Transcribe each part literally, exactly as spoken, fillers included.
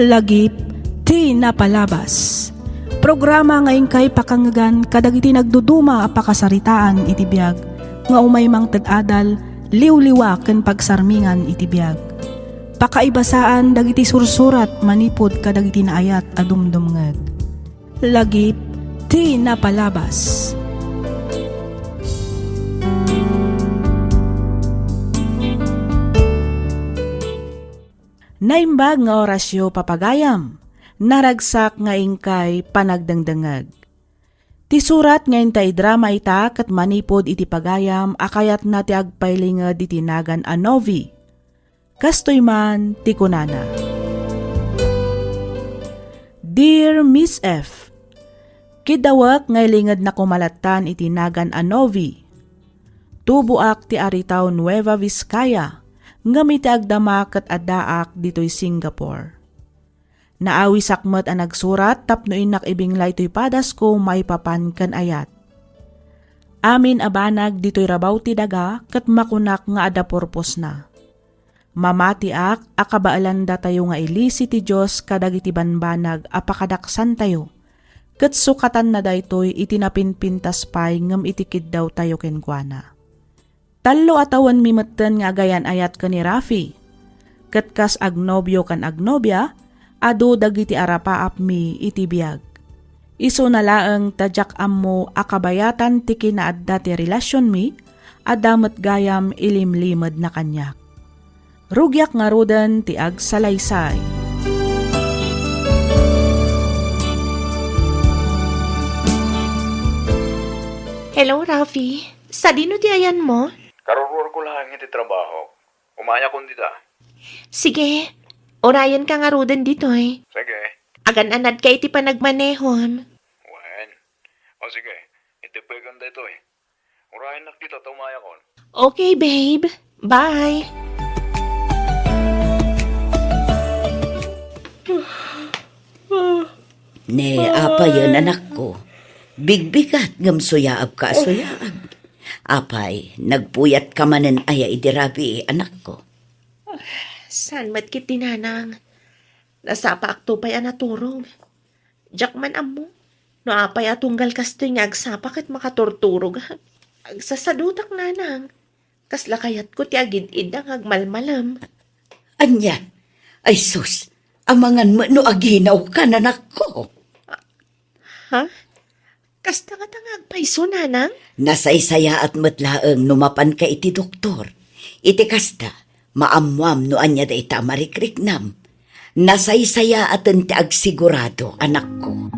Lagip ti napalabas. Programa nga inkay pakangngegan kadagiti nagduduma a pakasaritaan iti biag nga umay mangted adal, liwliwa ken pagsarmingan iti biag. Pakaibasaan dagiti sursurat manipud kadagiti naayat a dumdumngeg. Lagip ti napalabas. Naimbag nga orasyo, papagayam, naragsak nga inkay panagdengdengngeg. Ti surat nga inta idrama ita ket manipud iti pagayam a kayatna ti agpailinged iti nagan a Novi. Kastoy man ti kunana, Dear Miss F, kiddawek nga ilingedna koma lattan iti nagan a Novi. Tuboak ti Aritao, Nueva Vizcaya, ngem iti agdama ket addaak ditoy Singapore. Naawisak met a nagsurat tapno innak ibinglay toy padasko maipapan ken ayat. Amin a banag ditoy rabaw ti daga ket makunak nga adda purposna. Mamatiak a kabaelanda tayo nga ilisi ti Dios kadagiti banbanag a pakadaksantayo, ket sukatanna daytoy iti napinpintas pay ngem iti kiddawtayo kenkuana. Tallo a tawenmi metten nga agayan-ayat ken ni Rafi, ket kas agnobio ken agnobia, adu dagiti arapaapmi iti biag. Isuna laeng ta diak ammo a kabayatan ti kinaadda ti relasionmi, adda met gayam ilimlimedna kaniak. Rugiak ngaruden ti agsalaysay. Hello, Rafi. Sadino ti ayanmo? Karuruarko laeng iti trabaho. Umayakon dita. Sige. Urayenka ngaruden ditoy. Sige. Agan-anadka iti panagmanehom. Wen. O sige, itippekan daytoy. Urayennak dita ta umayakon. Okay, babe. Bye. Ne, apayen, anakko. Bigbigat ngem suyaabka a suyaab. Apay, nagpuyatka manen aya idi rabii, anakko? Saan met ketdi, nanang. Nasapaakto pay a naturog. Diak man ammo no apay a tunggal kastoy nga agsapa ket makaturturogak. Agsasadutak, nanang. Kasla kayatko ti agid-idda nga agmalmalem. Ania? Ay sus, amangan met no aginawka, anakko. Ha? Kasta ngata nga agpayso, nanang? Nasaysayaat met laeng no mapanka iti doktor. Iti kasta, maammoam no ania dayta a marikriknam. Nasaysayaaten ti agsigurado, anakko.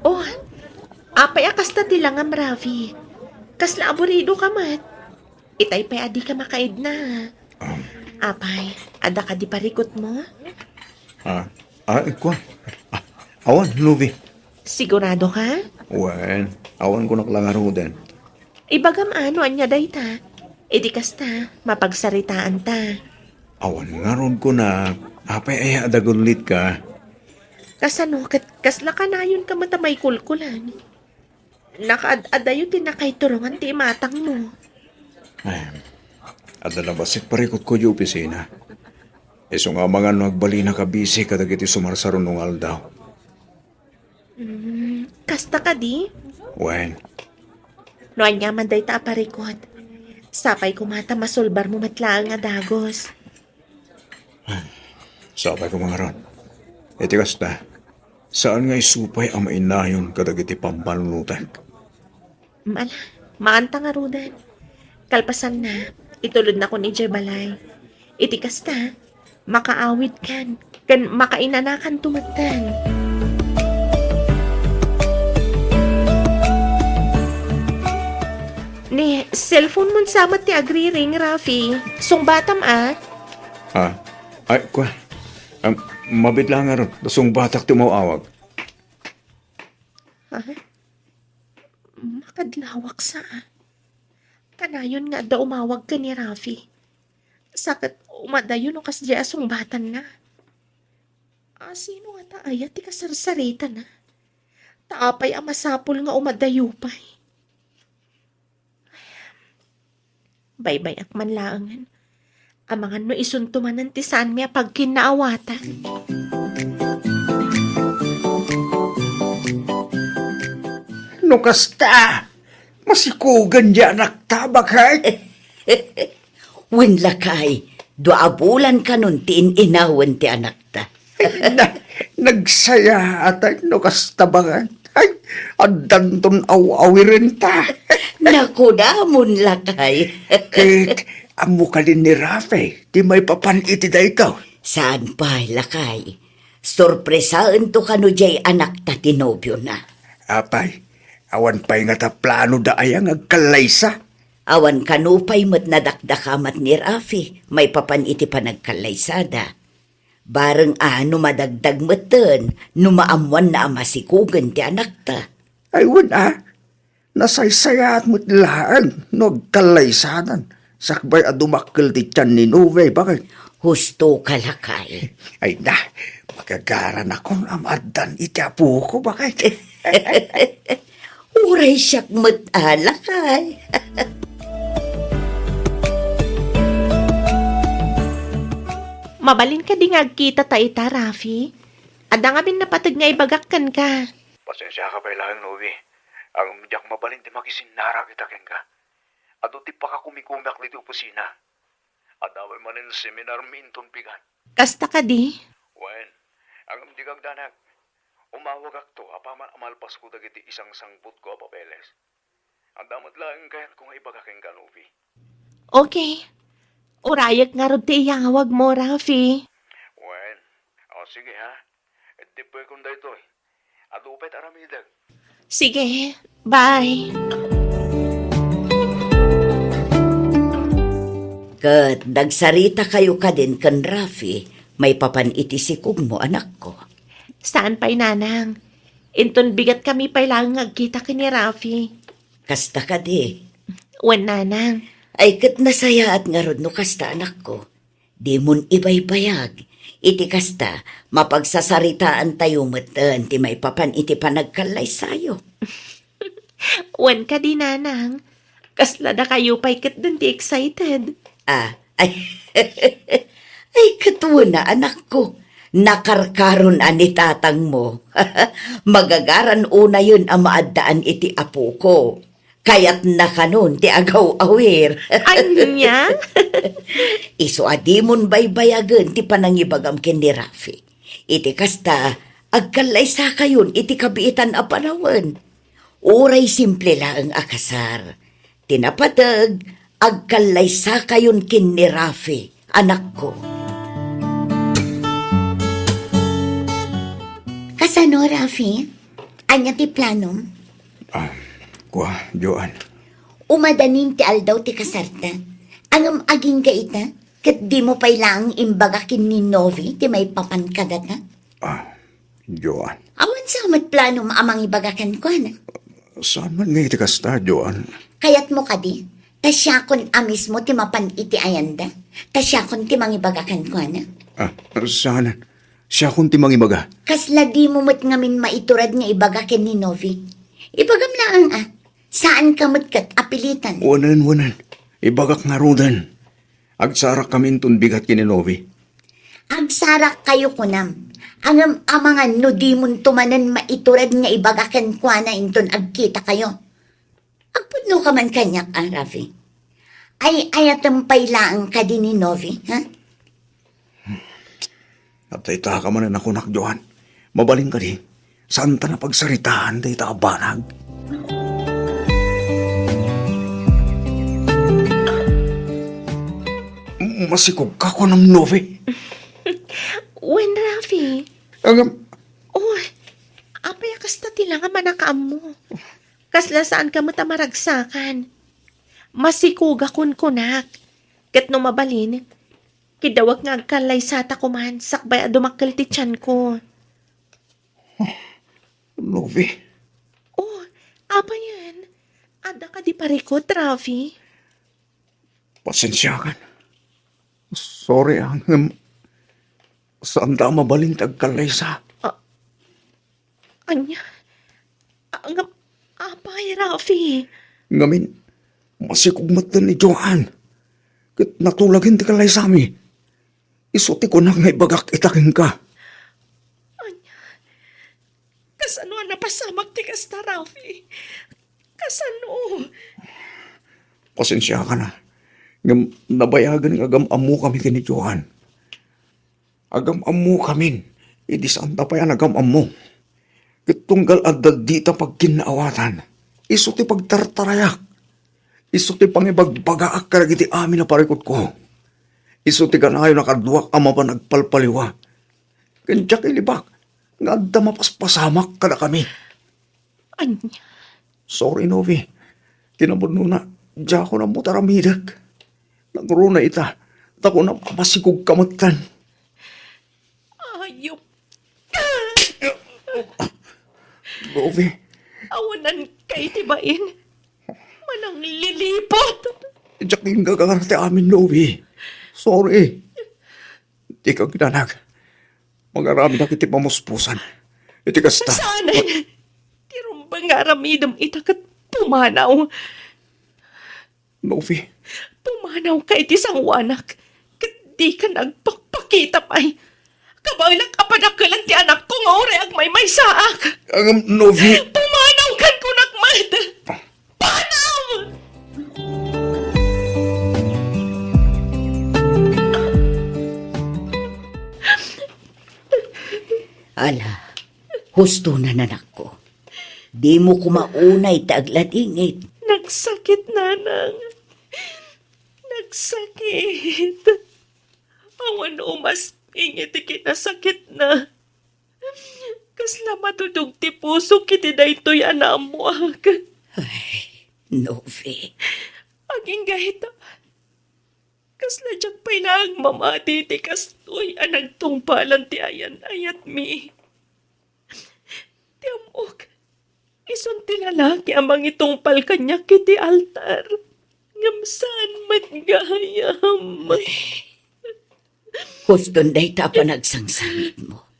Oh, apay a kasta ti langam, Rafi? Kasla aburidoka met. Itay pay a dika makaidna. Um. Apay, adda kadi parikutmo? Ah, ah, ikua. Ah, awan, Novi. Sigurado ka? Wen, awan ko naklangaruden. Ibagam a no ania dayta. Idi kasta, mapagsaritaan ta. Awan ngarud ko na, apay aya a dagullit ka? Kasano ket kasla kanayon ka met a maikulkulan? Nakaad-adayo ti nakaiturongan ti imatangmo. Ay, adda nabassit parikutko iti opisina. Isu nga amangan no agbalina ka busy kadagiti sumarsaruno nga aldaw. Mm, kasta kadi? Wen. No ania man dayta a parikut, sapay koma ta masulbarmo met laeng a dagus. Sapay koma ngarud. Iti kasta, saan nga isu pay a mainayon kadagiti pammanunotek. Ala, maanta ngaruden. Kalpasanna, itulodnakon idiay balay. Iti kasta, makaawidkan, ken makainanakanto metten. Ni, cellphone mon sa met ti agriring, Rafi. Sungbatam, a. Ah, ay, kua. Am, mabiit laeng ngarud, sungbatak ti umaw-awag. Ha? Makadlawak sa, a. Kanayon nga adda umawag ken ni Rafi. Sa ket umadayo no kasdiay a sungbatanna. A, sino ngata aya ti kasarsaritana? Ta apay a masapul nga umadayo pay? Baybay-ak man laengen. Amangan no isunto manen ti saanmi a pagkinnaawatan. No kasta, masikugen ti anakta, baket. Wen, lakay, dua a bulan kanon ti in-inawen ti anakta. Ay, na-, nagsayaatan no kasta, baket. Ay, addanton aw-awirenta. Naku, damon, lakay. Ket, ammo kadi ni Rafi, ti maipapan iti daytoy? Saan pay, lakay. Sorpresaento kano diay anakta ti nobiona. Apay, awan pay ngata planoda aya nga agkallaysa? Awan kano pay met nadakdakamat ni Rafi maipapan iti panagkallaysada. Bareng a no madagdag metten no maammoanna a masikugen ti anakta. Ay, wen a, nasaysayaat met laeng no agkallaysadan sakbay a dumakkel ti tian ni Novi, baket. Husto ka, lakay. Ay na, magagaranakon a maaddan iti apoko, baket. Uray siak met a, lakay. Mabalin kadi nga agkita ta ita, Rafi? Adda ngamin napateg nga ibagak kenka. Pasensiaka pay laeng, Novi. Ngem diak mabalin ti makisinnarak ita kenka. Adu ti pakakumikumiak ditoy opisina. Adda pay manen seminarmi inton bigat. Kasta kadi? Wen, ngem dika agdanag. Umawagakto apaman a malpasko dagiti isangsangputko a papeles. Adda met laeng kayatko nga ibaga kenka, Novi. Okay. Urayek ngarud ti iyawagmo, Rafi. Wen, o, sige, ha? Iddipekon daytoy. Adu pay ti aramidek. Sige, bye. Ket nagsaritakayo kadin ken Rafi maipapan iti sikugmo, anakko? Saan pay, nanang. Inton bigat kami pay laeng nga agkita ken ni Rafi. Kasta kadi? Wen, nanang. Ay, ket nasayaat ngarud no kasta, anakko. Dimon ibaybayag. Iti kasta, mapagsasaritaantayo metten ti maipapan iti panagkallaysayo. Wen kadi, nanang, kasla dakayo pay ketdin ti excited. Ah, ay, ay, ket wen a, anakko. Nakarkaron a ni tatangmo. Magagaran unayen a maaddaan iti apoko. Kayatna kanon ti agaw-awir. Ania? Isu a dimon baybayagen ti panangibagam ken ni Rafi. Iti kasta, agkallaysakayon iti kabiitan a panawen. Uray simple laeng a kasar. Ti napateg, agkallaysakayon ken ni Rafi, anakko. Kasano, Rafi? Ania ti planom? Ah, kua, Joan. Umadanin ti aldaw ti kasarta. Ngem agingga ita, ket dimo pay laeng imbaga ken ni Novi ti maipapan kadata? Ah, Joan. Awan sa met planom a mangibaga kenkuana? Saan man nga iti kasta, Joan. Kayatmo kadi, ta siakon a mismo ti mapan iti ayanda? Ta siakon ti mangibaga kenkuana? Ah, saan? Siakon ti mangibaga. Kasla dimo met ngamin maiturad nga ibaga ken ni Novi? Ibagam laeng a, saanka met ket a pilitan. Wen, wen. Ibagak ngaruden. Agsarak kami inton bigat ken ni Novi. Agsarak kayo kunam. Ngem amangan no dimonto manen maiturad nga ibaga kenkuana inton agkita kayo. Agpudno ka man kaniak, a, Rafi? Ay-ayatem pay laeng kadi ni Novi, ha? Adda ita ka manen a kunak, Joan. Mabalin kadi, saanta napagsaritaan dayta a banag? Masikog ka kunam, Novi? Wen, Rafi. Ngem, oh, apay a kasta ti langam a nakaammo? Kasla saanka met a maragsakan. Masikog a kunkunak. Ket no mabalin, kiddawek nga agkallaysata koman sakbay a dumakkel ti tianko. Novi. Oh, apayen? Adda kadi parikut, Rafi? Pasensiakan. Sorry, a, ngem saanda a mabalin ti agkallaysa. Ah, ania? Ah, ngem, apay, Rafi? Ngamin, masikog met ni Joan. ket natulagen ti kalaysami. Isu ti kunak nga ibagak ita kenka. Ania? Kasano a napasamak ti kasta, Rafi? Kasano? Pasensiakan a, ngem nabayagen nga agam-ammokami ken ni Johan. Agam-ammokamin, idi saanta pay a nagam-ammo. Ket tunggal adda dita pagkinnaawatan, isu ti pagtartarayak. Isu ti pangibagbagaak kadagiti amin a parikutko. Isu ti kanayon a kaduak a mapan agpalpaliwa. Ken diak ilibak nga adda mapaspasamak kadakami. Ania? Sorry, Novi. Kinapudnona, diakon ammo ti aramidek. Nagruna ita, ta kunam a masigogka metten. Ayop ka! Novi. Awananka iti bain. Manangliliput! Diak inggagaar ti amin, Novi. Sorry. Dika agdanag. Mangaramidak iti pamuspusan. Iti kasta. Saanen! Ti rumbeng nga aramidem ita ket pumanaw. Novi. Pumanawka iti sangoanak, ket dika nagpakpakita pay. Kabaelak a padakelan ti anakko nga uray agmaymaysaak. Ngem, Novi. Pumanawkan kunak met. Panaw! Ala, husto na, anakko. Dimo koma unay ti agladingit. Nagsakit, Nanang. Nagsakit. Awan umasping iti kinasakitna. Kasla matudog ti pusok iti daytoy a naammoak. Ay, Novi. Agingga ita. Kasla diak pay laeng mamati iti kastoy a nagtungpalan ti ayan-ayatmi. Ti ammok, isun ti lalaki a mangitungpal kaniak iti altar. Ngem saan met gayam. Huston dayta a panagsangsamit mo.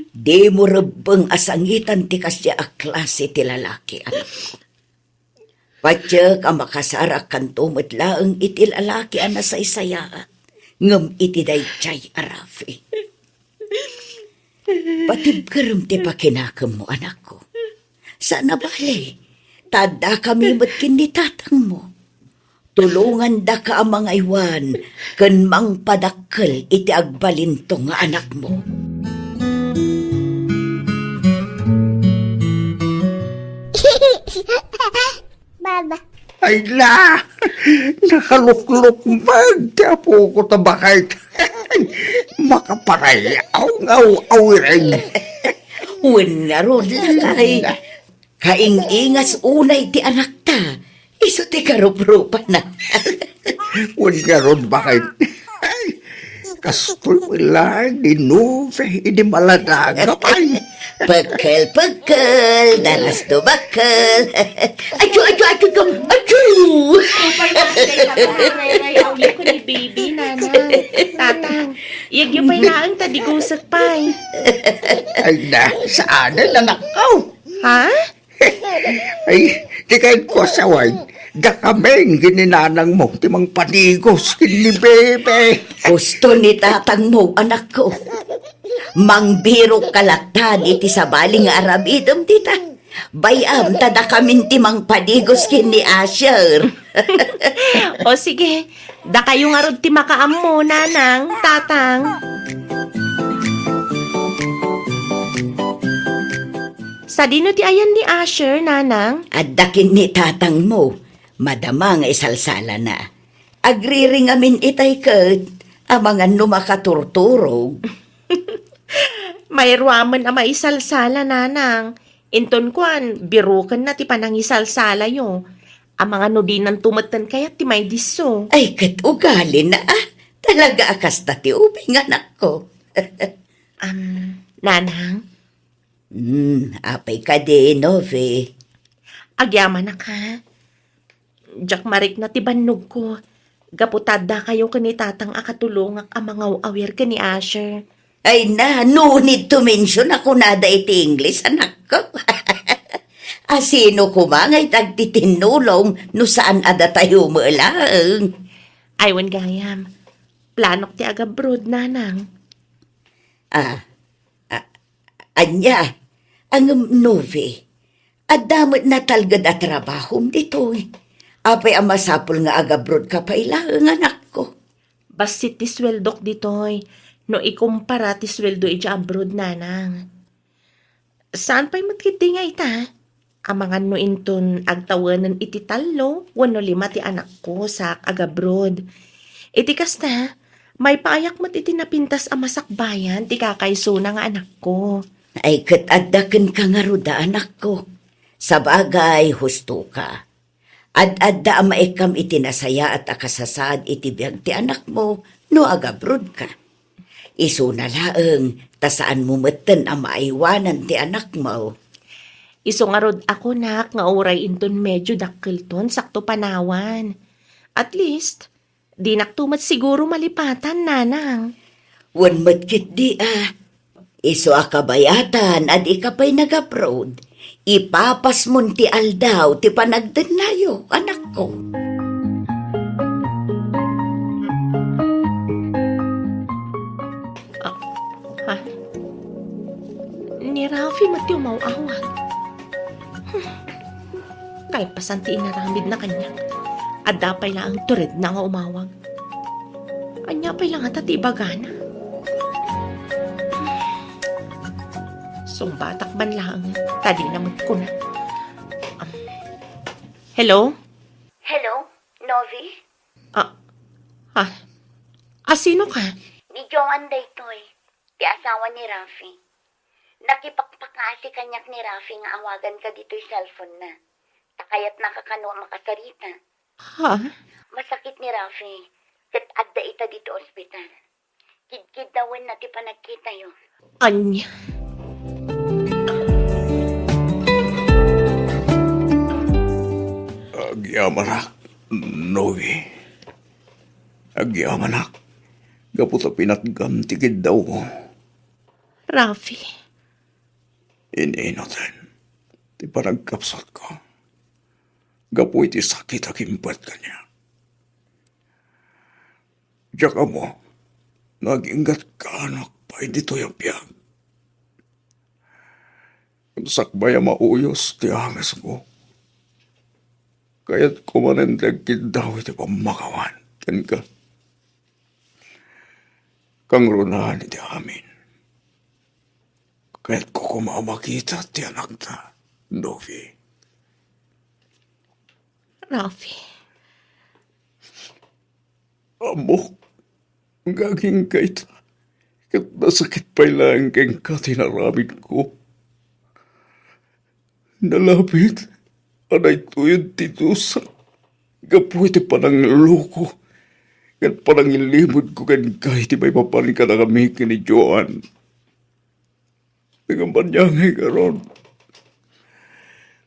Dimo rebbeng a sangitan ti kasdiay a klase ti lalaki, anak. Patiek a makasarakanto met laeng iti lalaki a nasaysayaat, ngem iti daydiay a Rafi. Patibkerem ti pakinakemmo, anakko. Saan a bale, ta addakami met ken ni tatangmo. Tulongandaka a mangaywan ken mangpadakkel iti agbalinto nga anakmo. Baba. Ay na! Nakaluklukmeg ti apoko ta baket. Makaparayaw nga aw-awiren. Wen ngarud, lakay. Kaing-ingas unay ti anakta, isu ti karuprupana. Wen ngarud, baket. Kastoy met laeng ni Novi idi maladaga pay. Pekkel, pekkel, daras do bakkel. Achu, achu, achu, achu, achu. Upay na, ay, ay, ay, ay, awli ko ni baby, nanang. Tatang, iyagyo pay laeng ta digusek pay. Ay na, saan na, anakko? Ha? Ay, di kayat ko asawen. Dakamin ken ni nanangmo ti mangpadigos ken ni bebe. Husto ni tatangmo, anakko. Mangbirokka latta iti sabali nga aramidem dita. Bay-am ta dakamin ti mangpadigos ken ni Asher. O sige, dakayo ngarud ti makaammo, nanang, tatang. Sadino ti ayan ni Asher, nanang? Adda ken ni tatangmo. Madama nga isalsalana. Agriring amin itay ket amangan no makaturturog. Mayruamen a maisalsala, nanang. Inton kuan, birokenna ti panangisalsalayo. Amangan no dinanto metten kayat ti maidisso. Ay, ket ugalina, ah. Talaga a kasta ti ubing, anakko. Am, nanang? Hmm, apay kadi, Novi? Agyamanak, ha? Diak marikna ti bannogko. Gapu ta addakayo ken ni tatang a katulongak a mangaw-awir ken ni Asher. Ay na, no need to mention a kunada iti Ingles, anakko. Asino koma nga iti agtitinnulong no saan a datayo met laeng? Ay, wen gayam. Planok ti agabroad, nanang. Ah, ah, ania? Ngem, Novi, adda met natalged a trabahom ditoy. Apay a masapul nga agabroad ka pay laeng, anakko? Bassit ti sueldok ditoy no ikumpara ti sueldo idiay abroad, nanang. Saan pay met ketdi nga ita? Amangan no inton agtawenen iti tallo wenno lima ti anakko sak agabroad. Iti kasta, maipaayak met iti napintas a masakbayan ti kakaisuna nga anakko. Ay, ket adda kenka ngarud a anakko. Sabagay, husto ka. Ad-adda a maikam iti nasayaat a kasasaad iti biag ti anakmo no agabroad ka. Isuna laeng ta saanmo metten a maaywanan ti anakmo. Isu ngarud a kunak nga uray inton medyo dakkelton sakto panawan. At least, dinakto met siguro malipatan, nanang. Wen met ketdi a, isu a kabayatan a dika pay nagabroad, ipapasmon ti aldaw ti panagdennayo, anakko. Ah, ha? Ni Rafi met ti umaw-awag. Hmm. Kalpasan ti inaramidna kaniak, adda pay laeng turedna nga umawag. Ania pay la ngata ti ibagana? Sungbatak man laeng, ta dina met kuna. Hello? Hello, Novi? Ah, ah, ah, sino ka? Ni Joan daytoy, ti asawa ni Rafi. Nakipakpakaasi kaniak ni Rafi nga awaganka ditoy cellphone-na. Ta kayatnaka kano a makasarita. Ha? Masakit ni Rafi, ket adda ita ditoy ospital. Kidkiddawenna ti panagkitayo. Ania? Agyamanak, Novi. Agyamanak, gapu ta pinatgam ti kiddawko. Rafi. Ininutan ti panagkapsatko gapu iti sakit a kimpet kaniak. Diak ammo no aginggatkaanak pay ditoy a biag. Sakbay a mauyos ti angesko, kayatko manen ti agkiddaw iti pammakawan kenka. Kangrunaan iti amin. Kayatko koma a makita ti anakta, Novi. Rafi. Ammok nga agingga ita, ket nasakit pay laeng kenka ti inaramidko. Nalapit a daytoyen ti dusa gapu iti panangloko ken panangilimudko kenka iti maipapan kadakami ken ni Joan. Ngem ania ngay ngarud?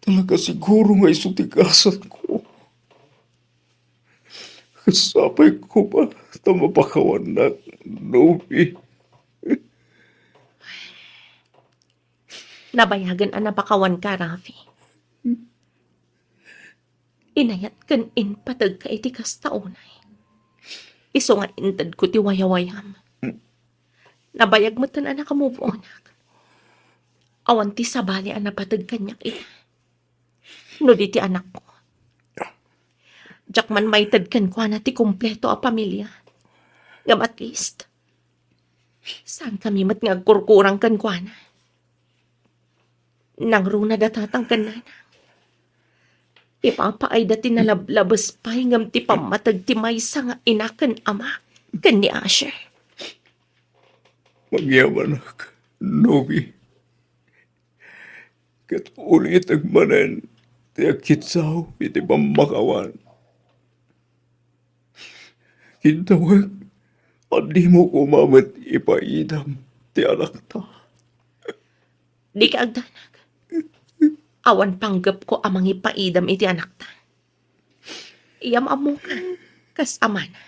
Talaga siguro nga isu ti gasatko. Sapay koma ta mapakawannak, Novi. Nabayagen a napakawanka, Rafi. Inayat ken impategka iti kasta unay. Isu nga intedko ti wayawayam. Nabayag metten a naka-move onak. Awan ti sabali a napateg kaniak ita. No di ti anakko. Diak man maited kenkuana ti kompleto a pamilia. Ngem at least, saankami met nga agkurkurang kenkuana. Nangruna da tatang ken nanang. Ipapaayda ti nalablabes pay ngem ti pammateg ti maysa nga ina ken ama ken ni Asher. Magyamanak, Novi. Ket ulitek manen ti agkiddaw iti pammakawan. Kiddawek a dimo koma met ipaidam ti anakta. Dika agdanag. Awan panggepko a mangipaidam iti anakta. Iyam ammoka, kas amana.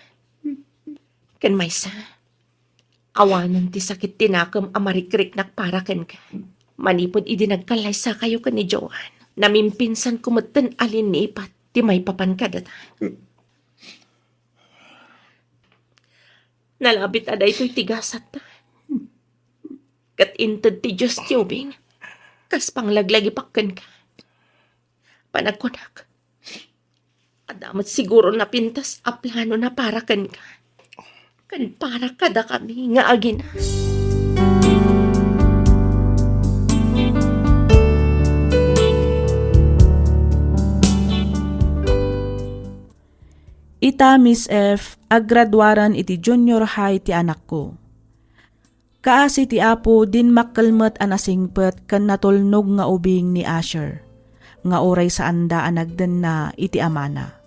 Ken maysa, awanen ti sakit ti nakem a marikriknak para kenka. Manipud idi nagkallaysakayo ken ni Joan, namimpinsanko metten a linnipat ti maipapan kadata. Nalabit a daytoy ti gasatna. Ket inted ti Dios ti ubing, kas panglaglagipak kenka. Panagkunak, adda met siguro napintas a planona para kenka, ken para kadakami nga agina. Ita, Miss F, aggraduaren iti junior high ti anakko. Kaasi ti Apo, dimmakkel met a nasingpet ken natulnog nga ubing ni Asher, nga uray saanda a nagdenna iti amana.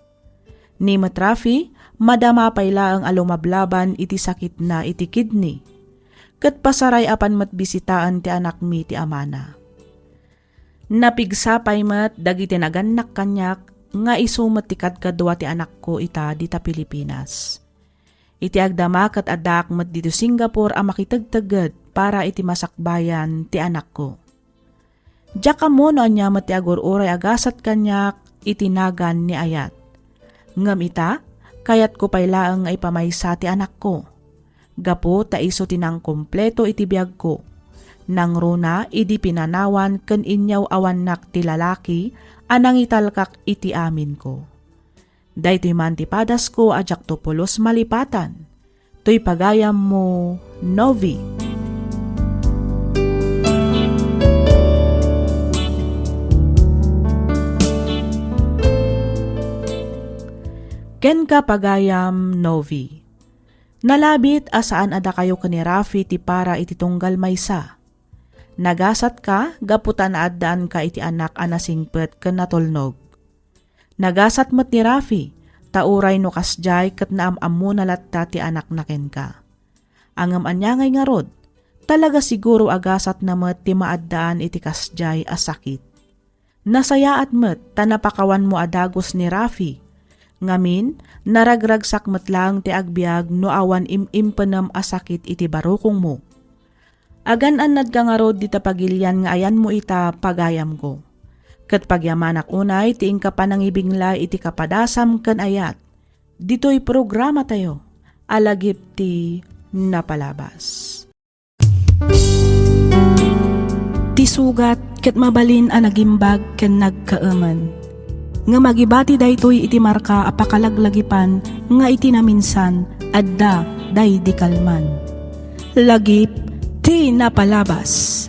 Ni met Rafi, madama pay laeng a lumablaban iti sakitna iti kidney. Ket pasaray a pan met bisitaen ti anakmi ti amana. Napigsa pay met dagiti nagannak kaniak nga isu met ti kadkadua ti anakko ita dita Pilipinas. Iti agdama ket addaak met ditoy Singapore a makitegtegged para iti masakbayan ti anakko. Diak ammo no ania met ti agur-uray a gasat kaniak iti nagan ni ayat. Ngem ita, kayatko pay laeng nga ipamaysa ti anakko. Gapu ta isu ti nangkompleto iti biagko. Nangruna idi pinanawan ken inyaw-awannak ti lalaki a nangitalkak iti aminko. Daytoy man ti padasko a diakto pulos malipatan. Toy pagayammo, Novi. Kenka, pagayam, Novi. Nalabit a saan a dakayo ken ni Rafi ti para iti tunggal maysa. Nagasatka gapu ta naaddaanka iti anak a nasingpet ken natulnog. Nagasat met ni Rafi, ta uray no kasdiay ket naam-ammona latta ti anakna kenka. Ngem ania ngay ngarud, talaga siguro a gasatna met ti maaddaan iti kasdiay a sakit. Nasayaat met ta napakawanmo a dagus ni Rafi. Ngamin, naragragsak met laeng ti agbiag no awan im-impenem a sakit iti barukongmo. Agan-annadka ngarud dita pagilian nga ayanmo ita, pagayamko. Ket pagyamanak unay ti inka panangibiglay iti kapadasam ken ayat. Ditoy programatayo a lagip ti napalabas. Ti sugat ket mabalin a nagimbag ken nagkaemen. Ngem agibati daytoy iti marka a pakalaglagipan nga iti naminsan adda daydi kalman. Lagip ti napalabas.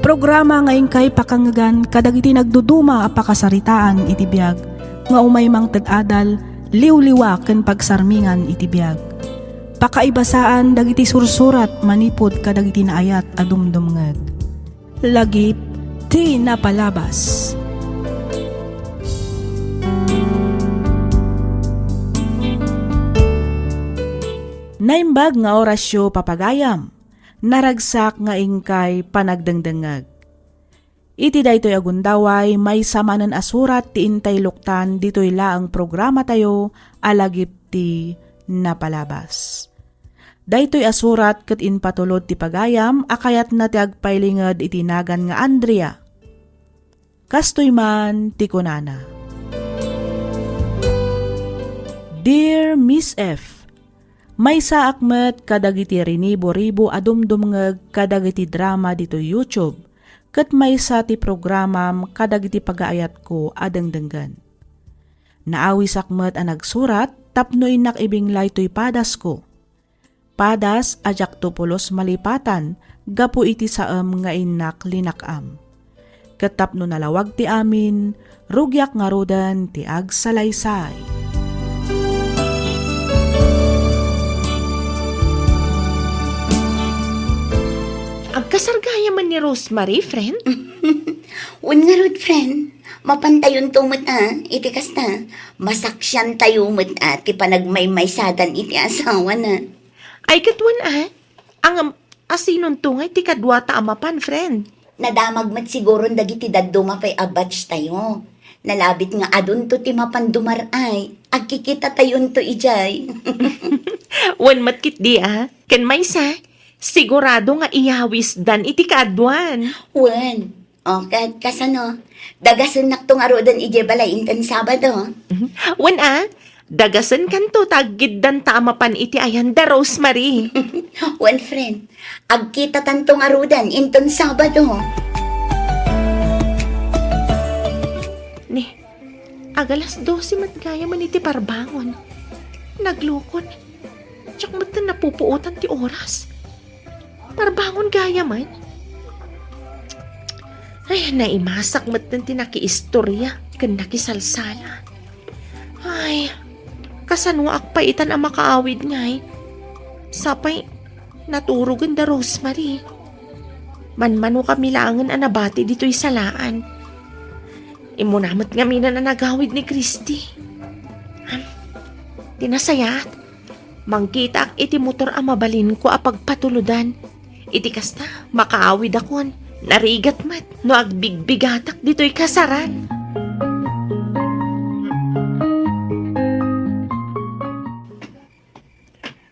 Programa nga inkay pakangngegan kadagiti nagduduma a pakasaritaan iti biag nga umay mangted adal, liwliwa ken pagsarmingan iti biag. Pakaibasaan dagiti sursurat manipud kadagiti naayat a dumdumngeg. Lagip ti napalabas. Naimbag nga orasyo, papagayam. Naragsak nga inkay panagdengdengngeg. Iti daytoy a gundaway, maysa manen a surat ti intay luktan ditoy laeng programatayo a lagip ti napalabas. Daytoy a surat ket impatulod ti pagayam a kayatna ti agpailinged iti nagan nga Andrea. Kastoy man ti kunana, Dear Miss F, maysaak met kadagiti rinibo-ribo a dumdumngeg kadagiti drama ditoy YouTube, ket maysa ti programam kadagiti pagaayatko a dengdenggen. Naawisak met a nagsurat tapno innak ibinglay toy padasko. Padas a diakto pulos malipatan gapu iti saem nga innak linak-am. Ket tapno nalawag ti amin, rugiak ngaruden ti agsalaysay. Agkasargayaman ni Rosemary, friend? Wen ngarud, friend. Mapantayonto met a, iti kasta, masaksiantayo met a ti panagmaymaysadan iti asawana. Ay, ket wen a, ngem, asinonto nga iti kaduata a mapan, friend? Nadamag met siguron dagiti dadduma pay a batch tayo. Nalabit nga adunto ti mapan dumar-ay. Agkikitatayonto idiay. Wen met ketdi a, ken maysa, sigurado nga iyawisdan iti kaaduan. Wen. O, ket kasano? Dagasennakto ngaruden idiay balay inton Sabado. Mhm. Wen a, Dagasenkanto ta aggiddanta a mapan iti ayan da Rosemary. Wen, friend, agkitatanto ngaruden inton Sabado. Ni, agalas dose met gayamen iti parbangon. Naglukon. Diak metten napupuotan ti oras. Parbangon gayamen. Ay, naimasak metten ti nakiistoria ken nakisalsala. Ay, kasanoak pay itan a makaawid ngay? Sapay, naturogen da Rosemary. Manmano kami laengen a nabati ditoy salaan. Immuna met ngaminen a nagawid ni Christy. Ham, ti nasayaat, mangkitaak iti motor a mabalinko a pagpatulodan. Iti kasta, makaawidakon. Narigat met no agbigbigatak ditoy kasaran.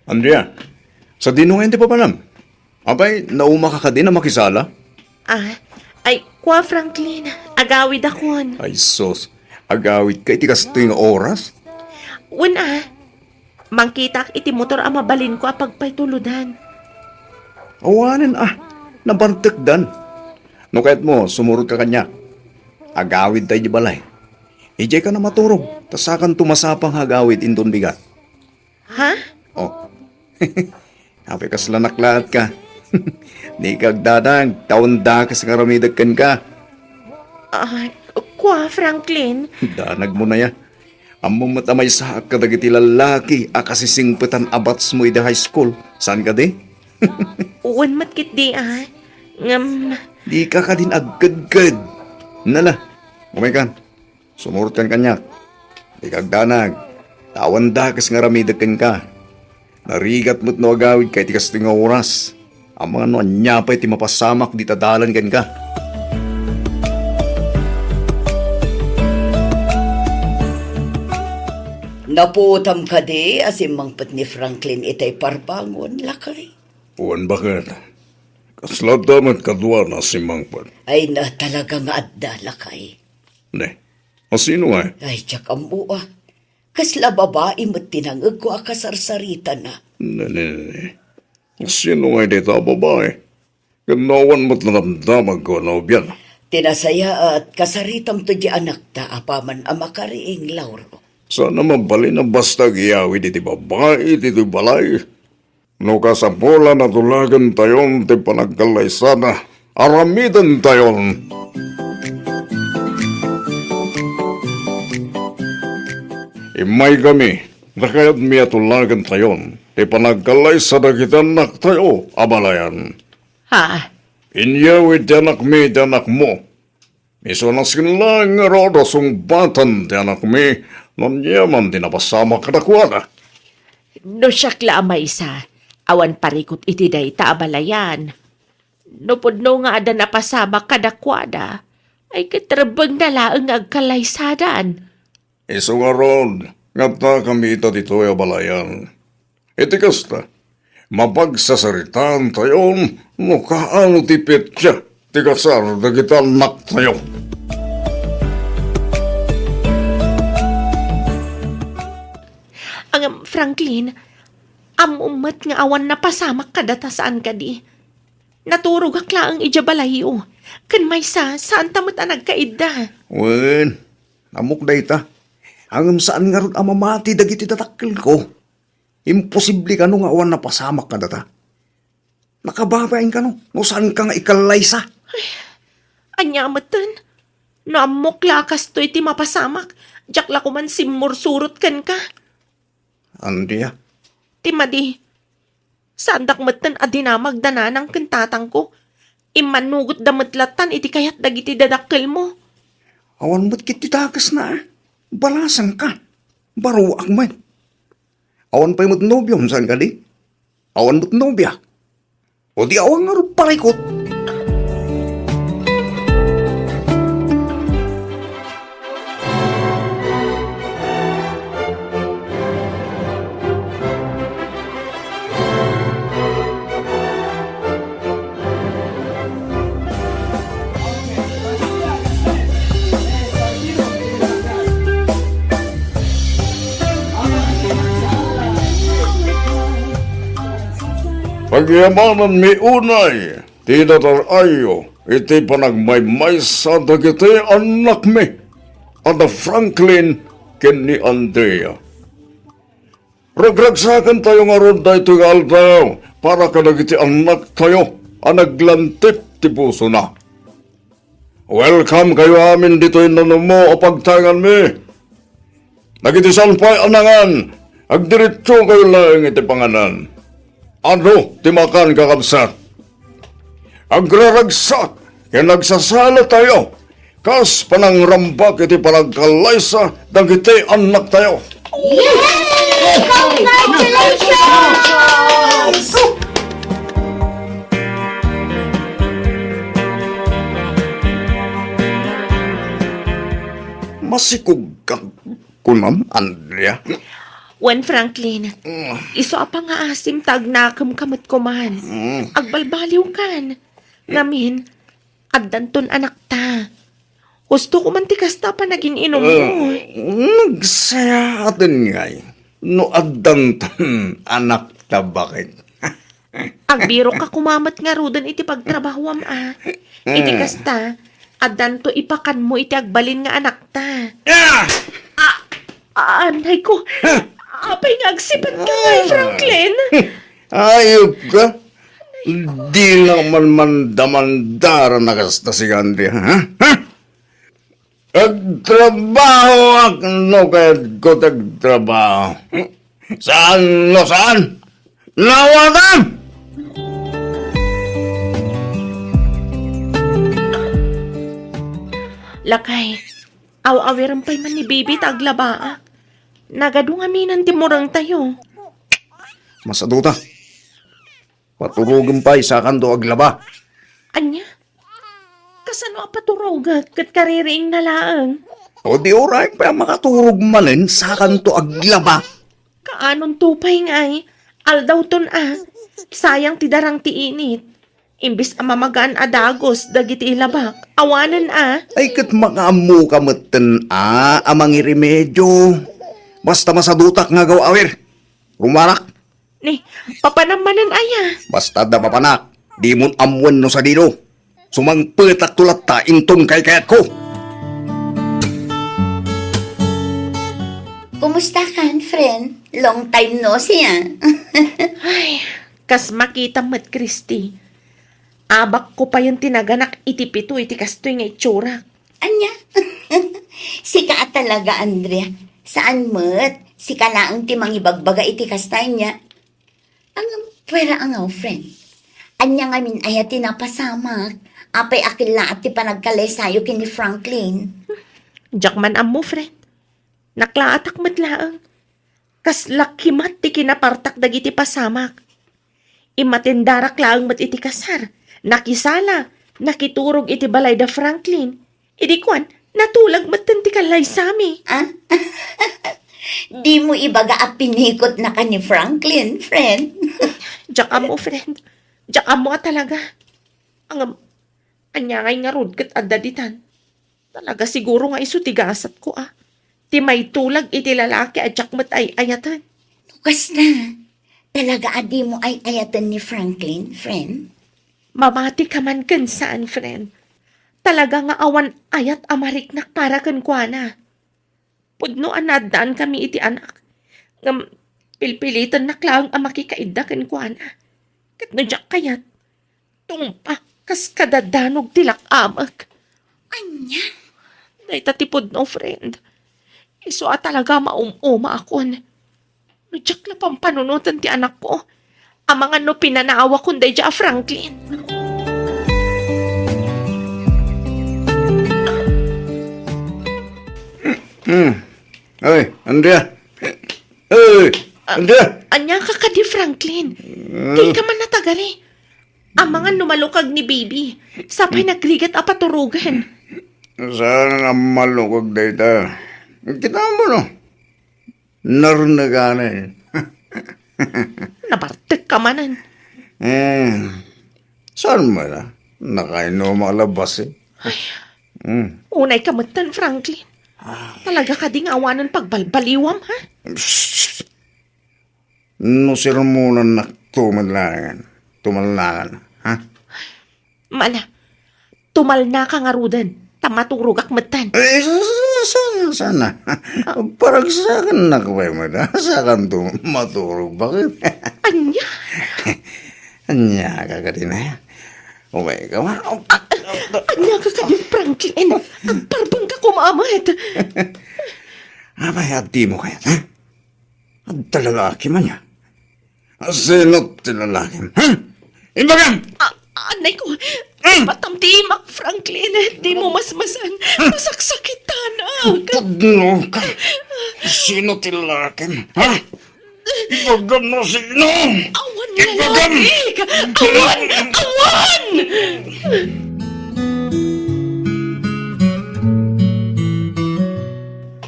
Andrea, sadino ngayon ti papanam? Apay, naumaka kadin a makisala? Ah, ay, kua, Franklin, agawidakon. Ay, sus. Agawidka iti kastoy nga oras? Wen, ah. Mangkitaak iti motor a mabalinko a pagpaytuludan. Awanen, ah. Nabartekdan. No kayatmo, sumurotka kaniak. Agawidta idiay balay. Idiayka a maturog, ta sakanto masapa nga agawid inton bigat. Ha? Oh. Apay, kasla naklaatka. Dika agdanag, ta awan dakes nga aramidek kenka. Ah, kua, Franklin? Danagmo aya. Ammom met a maysaak kadagiti lallaki a kasisingpetan a batchmo idi high school. Saan kadi? Wen met ketdi, ah. Ngem, dika kadin agkedked. Nala, umaykan. Sumurotkan kaniak. Dika agdanag, ta awan dakes nga aramidek kenka. Narigat met no agawidka iti kastoy nga oras. Amangan no ania pay ti mapasamak dita dalan kenka. Napuotam kadi a simmangpet ni Franklin itay parbangon, lakay? Wen, baket. Kasla adda met kaduana a simmangpet. Ay na, talaga nga adda, lakay. Ne, asino ngay? Ay, diak ammo, ah. Kasla babai met ti nangegko a kasarsaritana. Ne, ne, ne, ne. Asino ngay dayta a babai? Ken no awan met nadamdamagko a nobiana? Ti nasayaat, kasaritamto diay anakta apaman a makariing, Lauro. Saan a mabalin a basta agyawid iti babai ditoy balay. No kasapulan a tulagentayon ti panagkallaysada, aramidentayon. Immaykami, ta kayatmi a tulagentayon ti panagkallaysa dagiti annaktayo a balayan. Ha? Inyawid ti anakmi iti anakmo. Isu a nasken laeng ngarud a sungbatan ti anakmi no ania man ti napasamak kadakuada. No siak la a maysa, awan parikut iti dayta a balayan. No pudno nga adda napasamak kadakuada, ay ket rebbengna laeng nga agkallaysadan. Isu ngarud, nga adda kami ita ditoy a balayan. Iti kasta, mapagsasaritaantayon no kaano ti petsa ti kasar dagiti annaktayo. Ngem, Franklin, ammom met nga awan napasamak kadata, saan kadi? Naturogak laeng idiay balayyo. Ken maysa, saanta met a nagkaidda. Wen, ammok dayta. Ngem saan ngarud a mamati dagiti dadakkelko. Imposible kano nga awan napasamak kadata. Nakababain kano no saanka nga ikallaysa. Ay, ania metten? No ammok la a kastoy ti mapasamak, diak la koman simmursurot kenka. Andrea. Ti madi, saandak metten a dinamag da nanang ken tatangko. Immannugotda met lattan iti kayat dagiti dadakkelmo. Awan met ket ti dakesna, a. Balasangka. Baruak met. Awan pay met nobiom, saan kadi? Awan met nobiak. O di awan ngarud parikut. Pagyamananmi unay ti datar-ayo iti panagmaymaysa dagiti annakmi a da Franklin ken ni Andrea. Ragragsakentayo ngarud daytoy nga aldaw para kadagiti annaktayo a naglantip ti pusona. Welcome kayo amin ditoy nanummo a pagtaenganmi. Dagiti saan pay a nangan, agdiretso kayo laeng iti panganan. Adu ti makan, kakabsat. Agraragsak ken agsasala tayo kas panangrambak iti panagkallaysa dagiti annaktayo. Yay! Congratulations! Masikog ka kunam, Andrea? Wen, Franklin, isu a pangngaasim ta agnakem-ka met koman. Agbalbaliwkan. Ngamin, addanton anakta. Husto koman ti kasta a panagin-inummo. Eh, nagsayaaten ngay no addanton anakta, baket. Agbirokka koma met ngaruden iti pagtrabahoam a. Iti kasta, addanto ipakanmo iti agbalin nga anakta. Ah! Ah, anay ko. Apay nga agsipatkayo, Franklin? Ayup ka. Di na man mandamandara na kasta si Andrea, ha? Ha? Agtrabahoak no kayatko ti agtrabaho. Saan no saan? Nawatan! Lakay, aw-awiren pay man ni Bibi ta aglabaak. Nagadu ngamin ti murengtayo. Masaduta. Paturogem pay, sakanto aglaba. Ania? Kasano a paturogek ket kaririingna laeng? O di uray pay a makaturog manen, sakanto aglaba. Kaanonto pay ngay, aldawton a. Sayang ti darang ti init. Imbes a mamagaan a dagus dagiti ilabak, awanen a. Ay, ket makaammoka metten a, a mangiremedio. Basta masadutak nga agaw-awir. Rumarak. Ni, papanam manen aya? Basta adda papanak, dimon ammoen no sadino. Sumangpetakto latta inton kaykayatko. Kumusta kan, friend? Long time no see, ah. Ay, kas makita met, Christy. Abakko payen ti naganak iti pito iti kastoy nga itsurak. Ania? Sika a talaga, Andrea. Saan met? Sika laeng ti mangibagbaga iti kasta, ania? Ang pwera nga, friend. Ania ngamin aya ti napasamak? Apay a kellaat ti panagkallaysayo ken ni Franklin? Diak man ammo, friend. Naklaatak met laeng. Kasla kimat ti kinapartak dagiti pasamak. Immatendarak laeng met iti kasar. Nakisala, nakiturog iti balay da Franklin. Idi kuan, natulag metten ti kallaysami. Ah? Dimo ibaga a pinikotnaka ni Franklin, friend. Diak ammo, friend. Diak ammo a talaga. Ngem, ania ngay ngarud ket adda ditan? Talaga siguro nga isu ti gasatko a. Ti maitulag iti lalaki a diak met ay-ayaten. No kasta, talaga a dimo ay-ayaten ni Franklin, friend? Mamati ka man ken saan, friend. Talaga nga awan ayat a mariknak para kenkuana. Pudno a naaddaan kami iti anak. Ngem pilpilitennak laeng a makikaidda kenkuana. Ket no diak kayat, tungpa kas kadadanog ti lak-amek. Ania? Dayta ti pudno, friend. Isu a talaga maum-umaakon. No diak la pampanunoten ti anakko, amangan no pinanawakon daydiay a Franklin. Hmm. Oy, Andrea. Oy, Andrea. Ania ka kadi, Franklin? Hmm. Dika man natagari. Amangan no malukag ni Bibi. Sapay nagrigat a paturogen. Saan a malukag dayta? Kita mo, no? Narnaganen. Nabartek ka manen. Eh, saan mo na? Nakainuma ka la bassit. Ay. Hmm. Unay ka metten, Franklin. Talaga kadi nga awanen pagbalbaliwam, ha? Psst! No sermonannakto met laengen, Tumalnakan, ha? Mana, tumalnaka ngaruden, ta maturogak metten. Eh, sa-, sa-, sa-, sana. Paragsakannak pay met, ha? Sakanto maturog, baket? Ania? Ania ka kadin, ha? Umay ka man. Ania ka kadin, Franklin? Agparbeng ka kumamet. Apay, adda mo kayat, ha? Adda lalaki man ya. Sino ti lalakim? Ha? Ibagam! Ah, anay ko. Hmm. Patam ti imak, Franklin. Di mo masmasan. Masaksakitanak. Pudno ka. Sino ti lalakim? Ha? Ibagam no sino? Awan. Ibagam! Lalaki. Awan! Awan!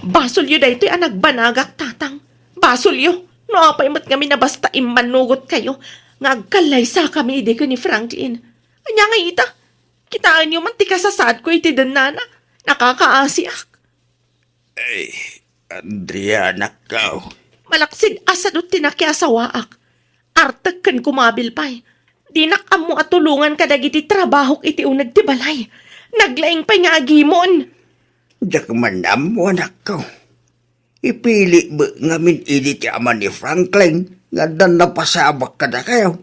Basolyo daytoy a nagbanagak, Tatang. Basolyo, no apay met ngamin a basta immannugotkayo nga agkallaysakami idi ken ni Franklin. Ania ngay ita? Kitaenyo man ti kasasaadko iti dennana. Nakakaasiak. Ay, Andrea, anakko. Malaksid a sadut ti nakiasawaak. Artek ken kumabil pay. Dinak ammo a tulongan kadagiti trabahok iti uneg ti balay. Naglaing pay nga agimon. Diak man ammo, anakko. Ipili met ngamin idi ti ama ni Franklin nga addan napasamak kadakayo.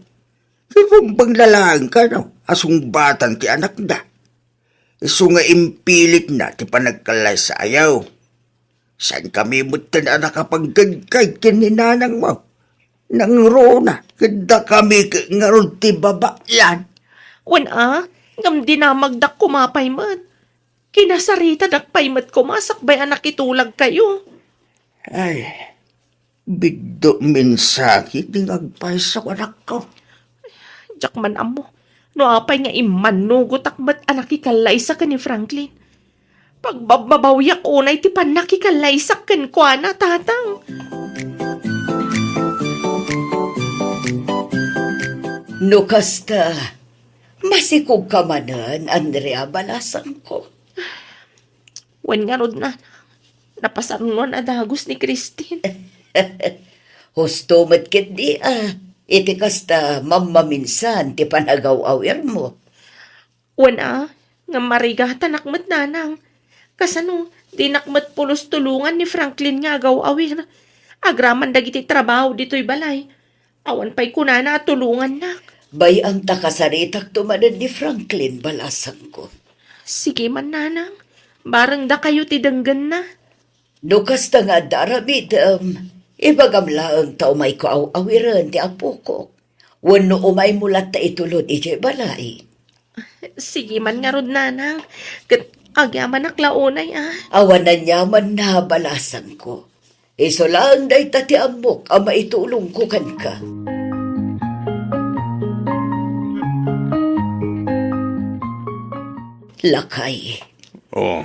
Sipumbeng na laeng kano a sungbatan ti anakda. Isu nga impilitna ti panagkallaysayo. Saan kami metten a nakapagkaykay ken ni nanangmo? Nangruna, ket dakami ket ngarud ti babayan. Wen a, ngem dinamagdak koma pay met. Kinasaritadak pay met koma sakbay a nakitulagkayo. Ay, biddut mensahek ti agpayso, anakko. Diak man ammo no apay nga immannugotak met a nakikallaysa ken ni Franklin. Pagbabbabawiak unay ti pannakikallaysak kenkuana, Tatang. No kasta, masikogka manen, Andrea, balasangko. Wen ngarud, Nanang, napasarnuan a dagus ni Christine. Husto met ketdi a, iti kasta mammaminsan ti panagaw-awirmo. Wen a, ngem marigatanak met, Nanang. Kasano, dinak met pulos tulongan ni Franklin nga agaw-awir. Agraman dagiti trabaho ditoy balay. Awan pay kunana a tulongannak. Bay-am ta kasaritakto manen ni Franklin, balasangko. Sige man, Nanang. Bareng dakayo ti denggenna. No kasta nga adda aramidem, ibagam laeng ta umayko aw-awiren ti apokok. Wenno umaymo latta itulod idiay balay. Sige man ngarud, Nanang. Ket agyamanak la unay a. Awan aniamanna, balasangko. Isu laeng dayta ti ammok a maitulongko kenka. Lakay. Oh,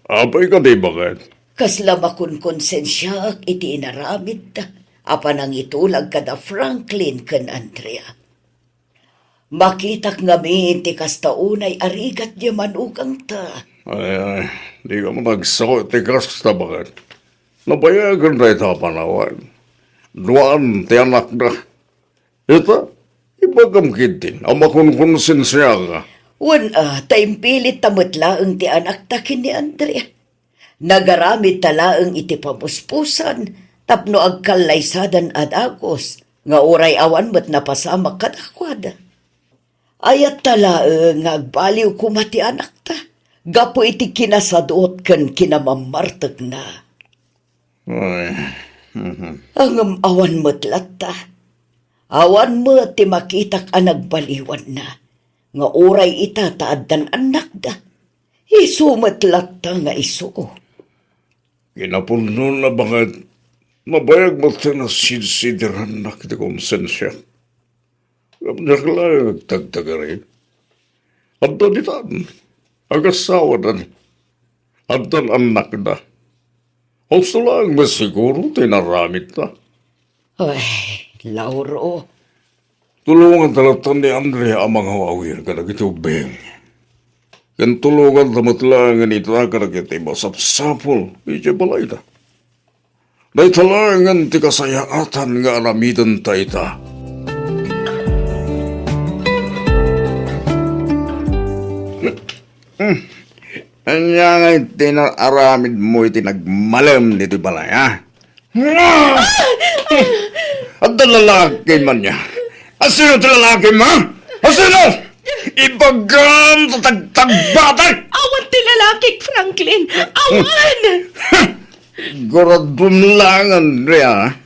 apay kadi, baket? Kasla makonkonsensiaak iti inaramidda a panangitulag kada Franklin ken Andrea. Makitak ngamin ti kasta unay a rigat diay manugangta. Ay, ay, dika man agsao iti kasta, baket? Nabayagen dayta a panawen. Duaan ti anakda. Ita, ibagam ketdin a makonkonsensiaka. Wen a, ta impilitta met laeng ti anakta ken ni Andrea. Nagaramidta laeng iti pamuspusan tapno agkallaysadan a dagus, nga uray awan met napasamak kadakuada. Ayatta laeng nga agbaliw koma ti anakta gapu iti kinasadut ken kinamammartekna. Ay, mhm. Ngem awan met latta. Awan met ti makitak a nagbaliwanna, nga uray ita ta addan annakda. Isu met latta nga isu. Kinapudnona, baket, nabayag met ti nasidsidirannak iti konsensiak. Ngem diak laeng agtagtagari. Adda ditan, agasawadan, addan annakda. Husto laeng met siguro ti inaramidta. Ay, Lauro. Tulonganta latta ni Andrea a mangaw-awir kadagiti ubbing. Ken tulonganta met laengen ita kadagiti masapsapul idiay balayda. Dayta laengen ti kasayaatan nga aramidenta ita. Ania ngay ti naaramidmo iti nagmalem ditoy balay, ha? Adda lalaki man ya. Asino ti lalaki, ma? Asino? Ibagam ta tagtagbatek! Awan ti lalaki, Franklin! Awan! Siguraduem lang, Andrea.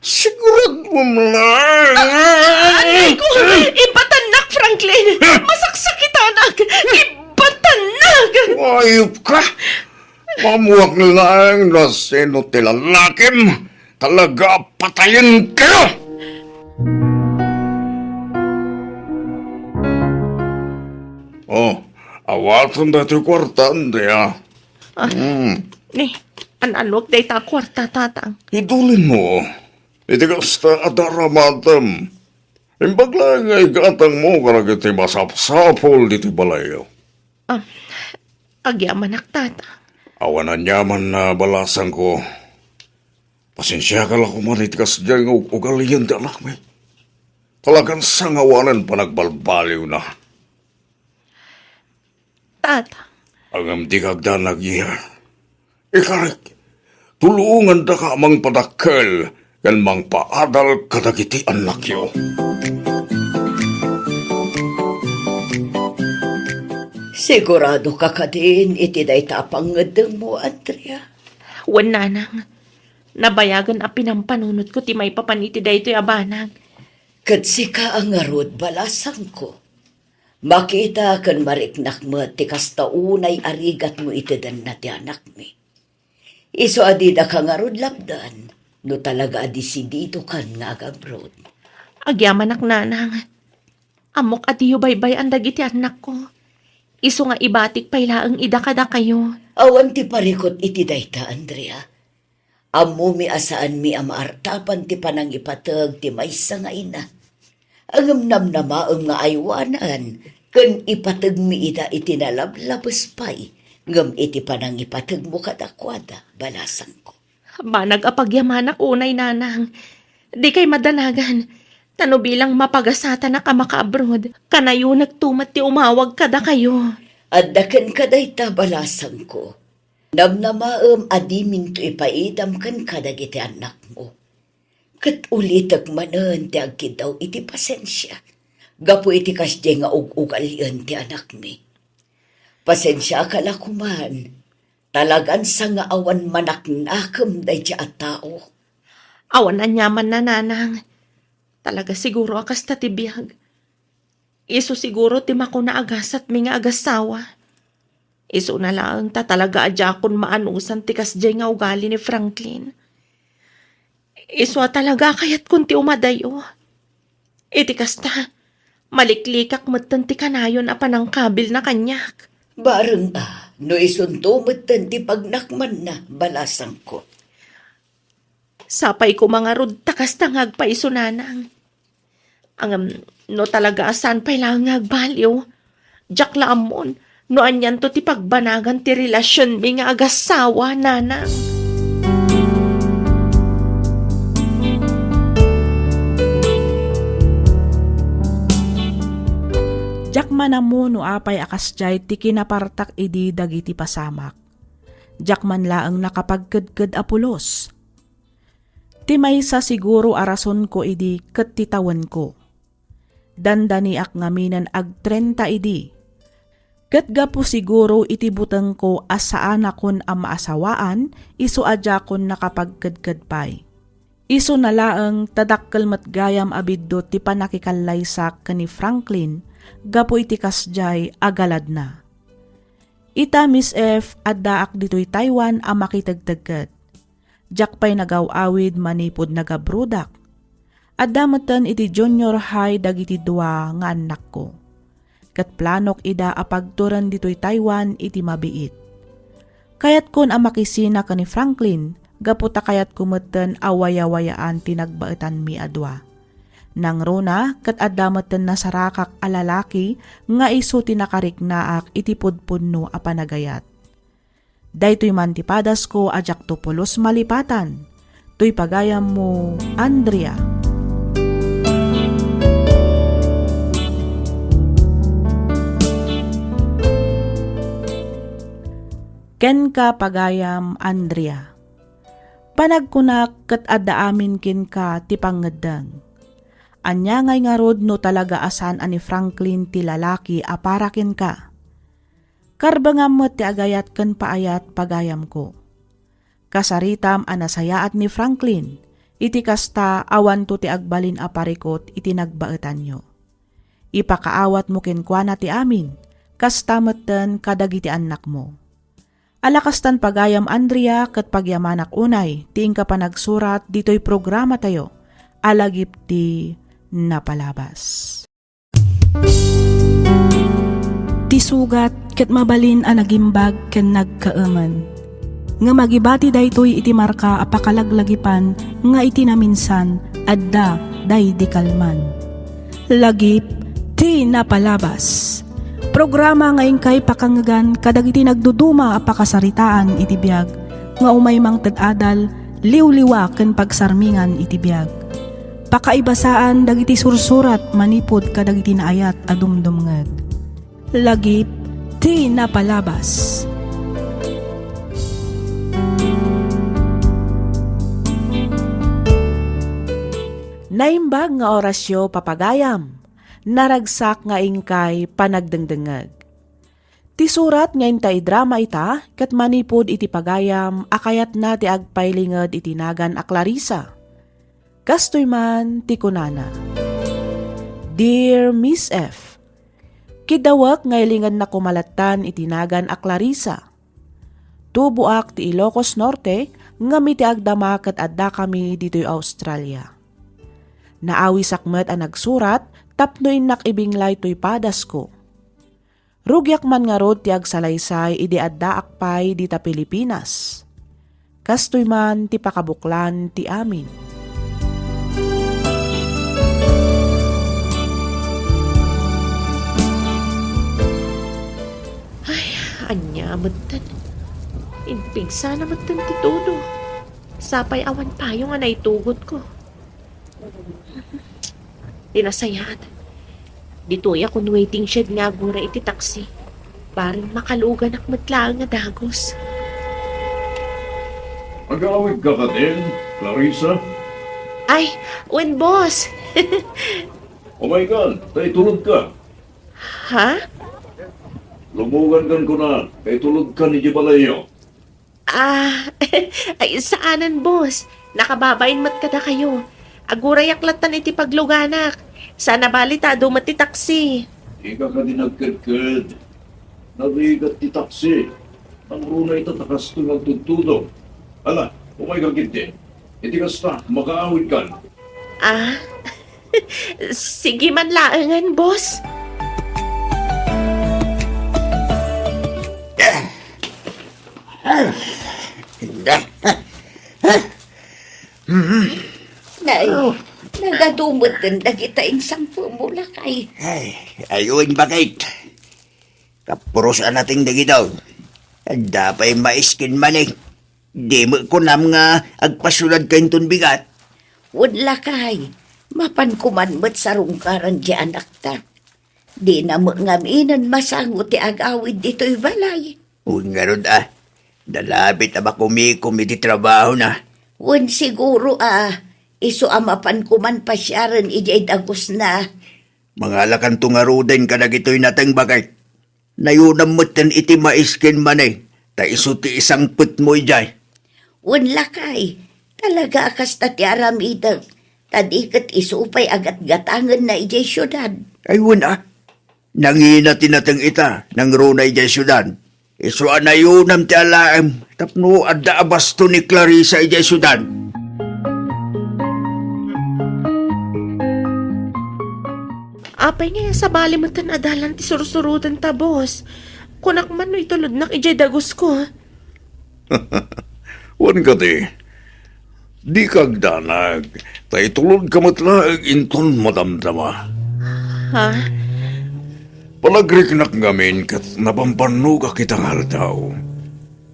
Siguraduem lang. Aray ko! Ibatannak, Franklin! Masaksakitanak! Ibatannak! Ayop ka! Maammoak laeng no sino ti lalakim. Talaga a patayen kayo! Oh, awaten daytoy kuarta, Andrea. Ah, Hmm. Ni, an-anok dayta a kuarta, Tatang? Idulinmo. Iti kasta a daramatem. Imbag laeng nga igatangmo kadagiti masapsapul ditoy balayyo. Ah, agyamanak, Tata. Awan aniaman a balasangko. Pasensiaka la koma iti kasdiay nga ug-ugalian ti anakmi. Talagan sangawanen panagbalbaliwna. Tata. Ngem dika agdanag, Iha. Ikarik, tulongandaka a mangpadakkel ken mangpaadal kadagiti annakyo. Siguradoka kadin iti dayta a pangngeddengmo, Andrea? Wen, Nanang. Nabayagen a pinampanunotko ti maipapan iti daytoy a banag. Ket sika a ngarud, balasangko. Makita ken mariknak met ti kasta unay a rigatmo iti denna ti anakmi. Isu a didaka ngarud lapdan, no talaga a desididokan nga agabroad. Agyamanak, Nanang. Ammok a diyo baybay-an dagiti annakko. Isu nga ibatik pay laeng ida kadakayo. Awan ti parikut iti dayta, Andrea. Ammomi a saanmi a maartapan ti panangipateg ti maysa nga ina. Ngem namnamaem nga aywanan ken ipategmi ida iti nalablabes pay ngem iti panangipategmo kadakuada, balasangko. Banag a pagyamanak unay, Nanang. Dikay madanagan, ta no bilang mapagasatanak a makaabroad, kanayonekto met ti umawag kadakayo. Adda kenka dayta, balasangko. Namnamaem a diminto ipaidam kenka dagiti annakmo. Ket ulitek manen ti agkiddaw iti pasensia, gapu iti kasdiay nga ug-ugalien ti anakmi. Pasensiaka la koman, talagan sa nga awan manaknakem daydiay a tao. Awan aniaman, Nanang. Talaga siguro a kasta ti biag. Isu siguro ti makuna a gasatmi nga agassawa. Isuna laeng ta talaga a diakon maanusan ti kasdiay nga ugali ni Franklin. Isu a talaga a kayatkon ti umadayo. Iti kasta, maliklikak metten ti kanayon a panangkabilna kaniak. Bareng a, no isunto metten ti pagnakmanna, balasangko. Sapay koma ngarud ta kasta nga agpayso, Nanang. Ngem no talaga a saan pay laeng nga agbaliw, diak la ammon no anianto ti pagbanagan ti relasionmi nga agassawa, Nanang. Diak man ammo no apay a kasdiay ti kinapartak idi dagiti pasamak. Diak man laeng nakapagkedked a pulos. Ti maysa siguro a rasonko idi ket ti tawenko. Dandaniak ngaminen agtrenta idi. Ket gapu siguro iti butengko a saanakon a maasawaan, isu a diakon nakapagkedked pay. Isuna laeng ta dakkel met gayam a biddut ti pannakikallaysakak ken ni Franklin gapu iti kasdiay a galadna. Ita, Miss F, addaak ditoy Taiwan a makitegtegget. Diak pay nagaw-awid manipud nagabrodak. Adda metten iti junior high dagiti dua nga annakko. Ket planok ida a pagturen ditoy Taiwan iti mabiit. Kayatkon a makisina ken ni Franklin gapu ta kayatko metten a wayawayaan ti nagbaetanmi a dua. Nangruna ket adda metten nasarakak a lalaki nga isu ti nakariknaak iti pudpudno a panagayat. Daytoy man ti padasko a diakto pulos malipatan. Toy pagayammo, Andrea. Kenka, pagayam Andrea. Panagkunak ket adda amin kenka ti pangngeddeng. Ania ngay ngarud no talaga a saan a ni Franklin ti lalaki a para kenka? Karbengam met ti agayat ken paayat, pagayamko. Kasaritam a nasayaat ni Franklin, iti kasta, awanto ti agbalin a parikut iti nagbaetanyo. Ipakaawatmo kenkuana ti amin, kasta metten kadagiti annakmo. Ala kastan, pagayam Andrea, ket pagyamanak unay ti inka panagsurat ditoy programatayo a Lagip ti Napalabas. Ti sugat ket mabalin a nagimbag ken nagkaemen. Ngem agibati daytoy iti marka a pakalaglagipan nga iti naminsan, adda daydi kalman. Lagip ti Napalabas. Programa nga inkay pakangngegan kadagiti nagduduma a pakasaritaan iti biag nga umay mangted adal, liwliwa ken pagsarmingan iti biag. Pakaibasaan dagiti sursurat manipud kadagiti naayat a dumdumngeg. Lagip ti Napalabas. Naimbag nga orasyo, papagayam. Naragsak nga inkay panagdengdengngeg. Ti surat nga inta idrama ita ket manipud iti pagayam a kayatna ti agpailinged iti nagan a Clarissa. Kastoy man ti kunana, Dear Miss F, kiddawek nga ilingedna koma lattan iti nagan a Clarissa. Tuboak ti Ilocos Norte, ngem iti agdama ket addakami ditoy Australia. Naawisak met a nagsurat tapno innak ibinglay toy padasko. Rugiak man ngarud ti agsalaysay idi addaak pay dita Pilipinas. Kastoy man ti pakabuklan ti amin. Ay, ania metten? Impigsana metten ti tudo. Sapay awan payong a naitugotko. Ti nasayaat, ditoyak on waiting shed nga aguray iti taksi. Bareng makaluganak met laeng a dagus. Agawidka katin, Clarissa? Ay, wen, boss. Umaykan, ta itulodka. Ha? Lumogankan kuna, ta itulodkan iti balayyo. Ah, ay, saanen, boss. Nakababain met kadakayo. Agurayak lattan iti pagluganak. Saan a bali ta adu met ti taksi. Dika kadi nagkedked. Narigat ti taksi. Nangruna ita ta kastoy nga agtudtudo. Ala, umayka ketdi. Iti kasta, makaawidkan. Ah, sige man laengen, boss. Nay, nagadu metten dagita insangpetmo, lakay. Ay, ayun, bakit? Kapuros a nating dagito. Adda pay mais ken mani. Di met kunam nga agpasiudadka inton bigat? Wen, lakay, mapanko man met sarungkaran ti anakta. Dina met ngaminen masango ti agawid ditoy balay. Wen ngarud a, nalabit a makumikom iti trabahona. Wen siguro a, isu a mapanko man pasiaren idiay dagusna. Mangalakanto ngaruden kadagitoy nateng, bakit? Nayunam metten iti mais ken mani, ta isu ti isangpetmo idiay. Wen, lakay, talaga a kasta ti aramidek, ta di ket isu pay agatgatangenna idiay siudad. Ay, wen a, nangina ti nateng ita, nangruna idiay siudad. Isu a nayunam ti alaem, tapno adda a basto ni Clarissa idiay siudad. Apay nga sabali metten a dalan ti sursurotenta, boss? Kunak man no itulodnak idiay dagusko. Wen kadi, dika agdanag, ta itulodka met laeng inton madamdama. Ha? Panagriknak ngamin ket nabambannogak ita nga aldaw.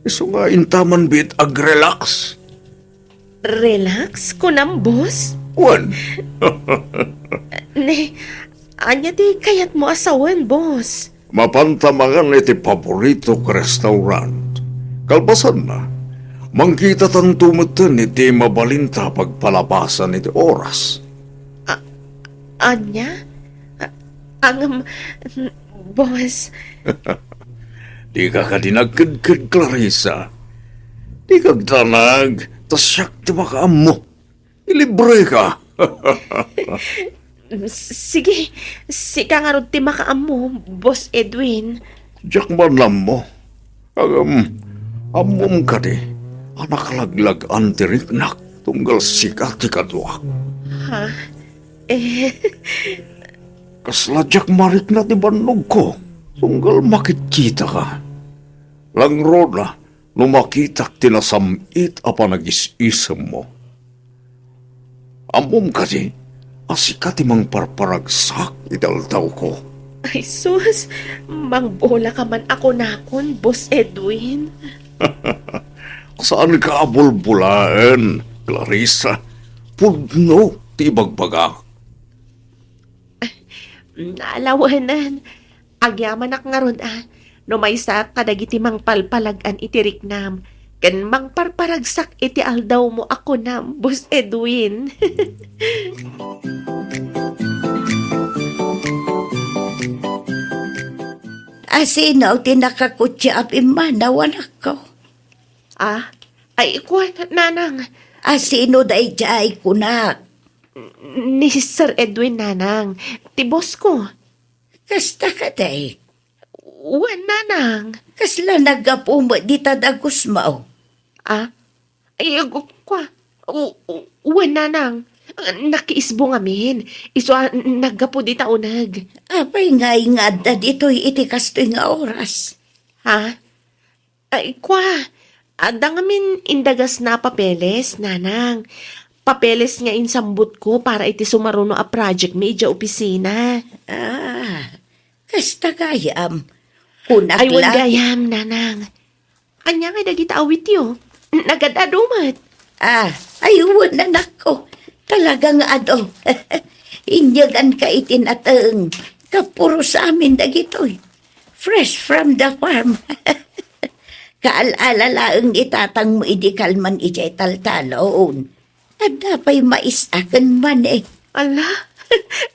Isu nga intaman biit agrelax. Relax, kunam, boss? Wen. Ne, ania ti kayatmo a sawen, boss? Mapanta mangan iti paboritok a restaurant. Kalpasanna, mangkitatanto metten iti mabalinta a pagpalapasan iti oras. A-, ania? A-, angem, boss. Dika kadi nagkedked, Clarissa. Dika agdanag, ta siak ti makaammo. Ilibreka. S-, sige, sika ngarud ti makaammo, Boss Edwin. Diak man ammo. Ngem, ammom kadi a nakalaglag-an ti riknak tunggal sika ti kaduak? Ha? Eh. Kasla diak marikna ti bannogko tunggal makitkitaka. Langrona, no makitak ti nasam-it a panagis-isemmo. Ammom kadi a sika ti mangparparagsak iti aldawko? Ay sus, mangbulaka man a kunakon, Boss Edwin. Saanka a bulbulaen, Clarissa. Pudno ti ibagbagak. Alawanan, agyamanak ngarud a, no maysaak kadagiti mangpalpalag-an iti riknam, ken mangparparagsak iti aldawmo a kunam, Boss Edwin. A sino ti nakakutsa a pimmanaw, anakko? Ah, ay, kuan, nanang. A sino daydiay, kunak? Ni Sir Edwin, nanang. Ti boss ko. Kasta kadi? Wen, nanang. Kasla naggapu met dita dagusmo? Ah? Ay, ag-, kua. U-, u-, wen, nanang. Nakiisbo ngamin. Isu a, naggapu dita uneg. Apay ngay nga adda ditoy iti kastoy nga oras? Ha? Ay, kua, adda ngamin indagasna a papeles, nanang. Papeles nga insambutko para iti sumaruno a project mi idiay opisina. Ah, kasta gayam. Kunak la. Ay, wen gayam, nanang. Ania ngay dagita awityo? Nagad-adu met. Ah, ay, wen, anakko. Talaga nga adu. Inyaganka iti nateng. Kapuros amin dagitoy. Fresh from the farm. Kaal-ala laeng ni tatangmo idi kalman idiay taltalon. Adda pay mais a ken mani. Ala,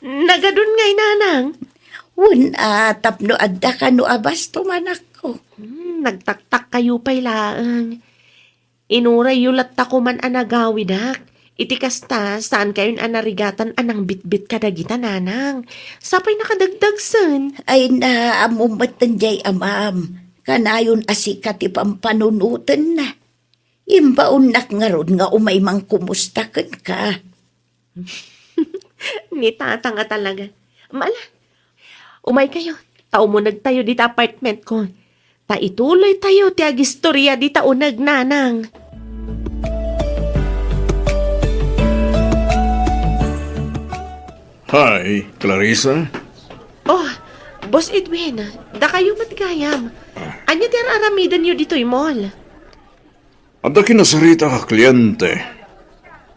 nagadun ngay, nanang? Wen a, tapno adda kano a basto, anakko. Hmm, nagtaktakkayo pay laeng. Inurayyo latta koman a nagawidak. Iti kasta, saankayon a narigatan a nangbitbit kadagita, nanang. Sapay nakadagdagsen. Ay na, ammom metten diay amam. Kanayon a sika ti pampanunotenna. Imbaonnak ngarud nga umay mangkumusta kenka. Ni tatang a talaga. Mala, umaykayo, ta umunegtayo dita apartment ko. Ta ituloytayo ti agistoria dita uneg, nanang. Hi, Clarissa. Oh, Boss Edwin, dakayo met gayam. Ania ti ar-aramidenyo ditoy mall? Adda kinasarita a kliente.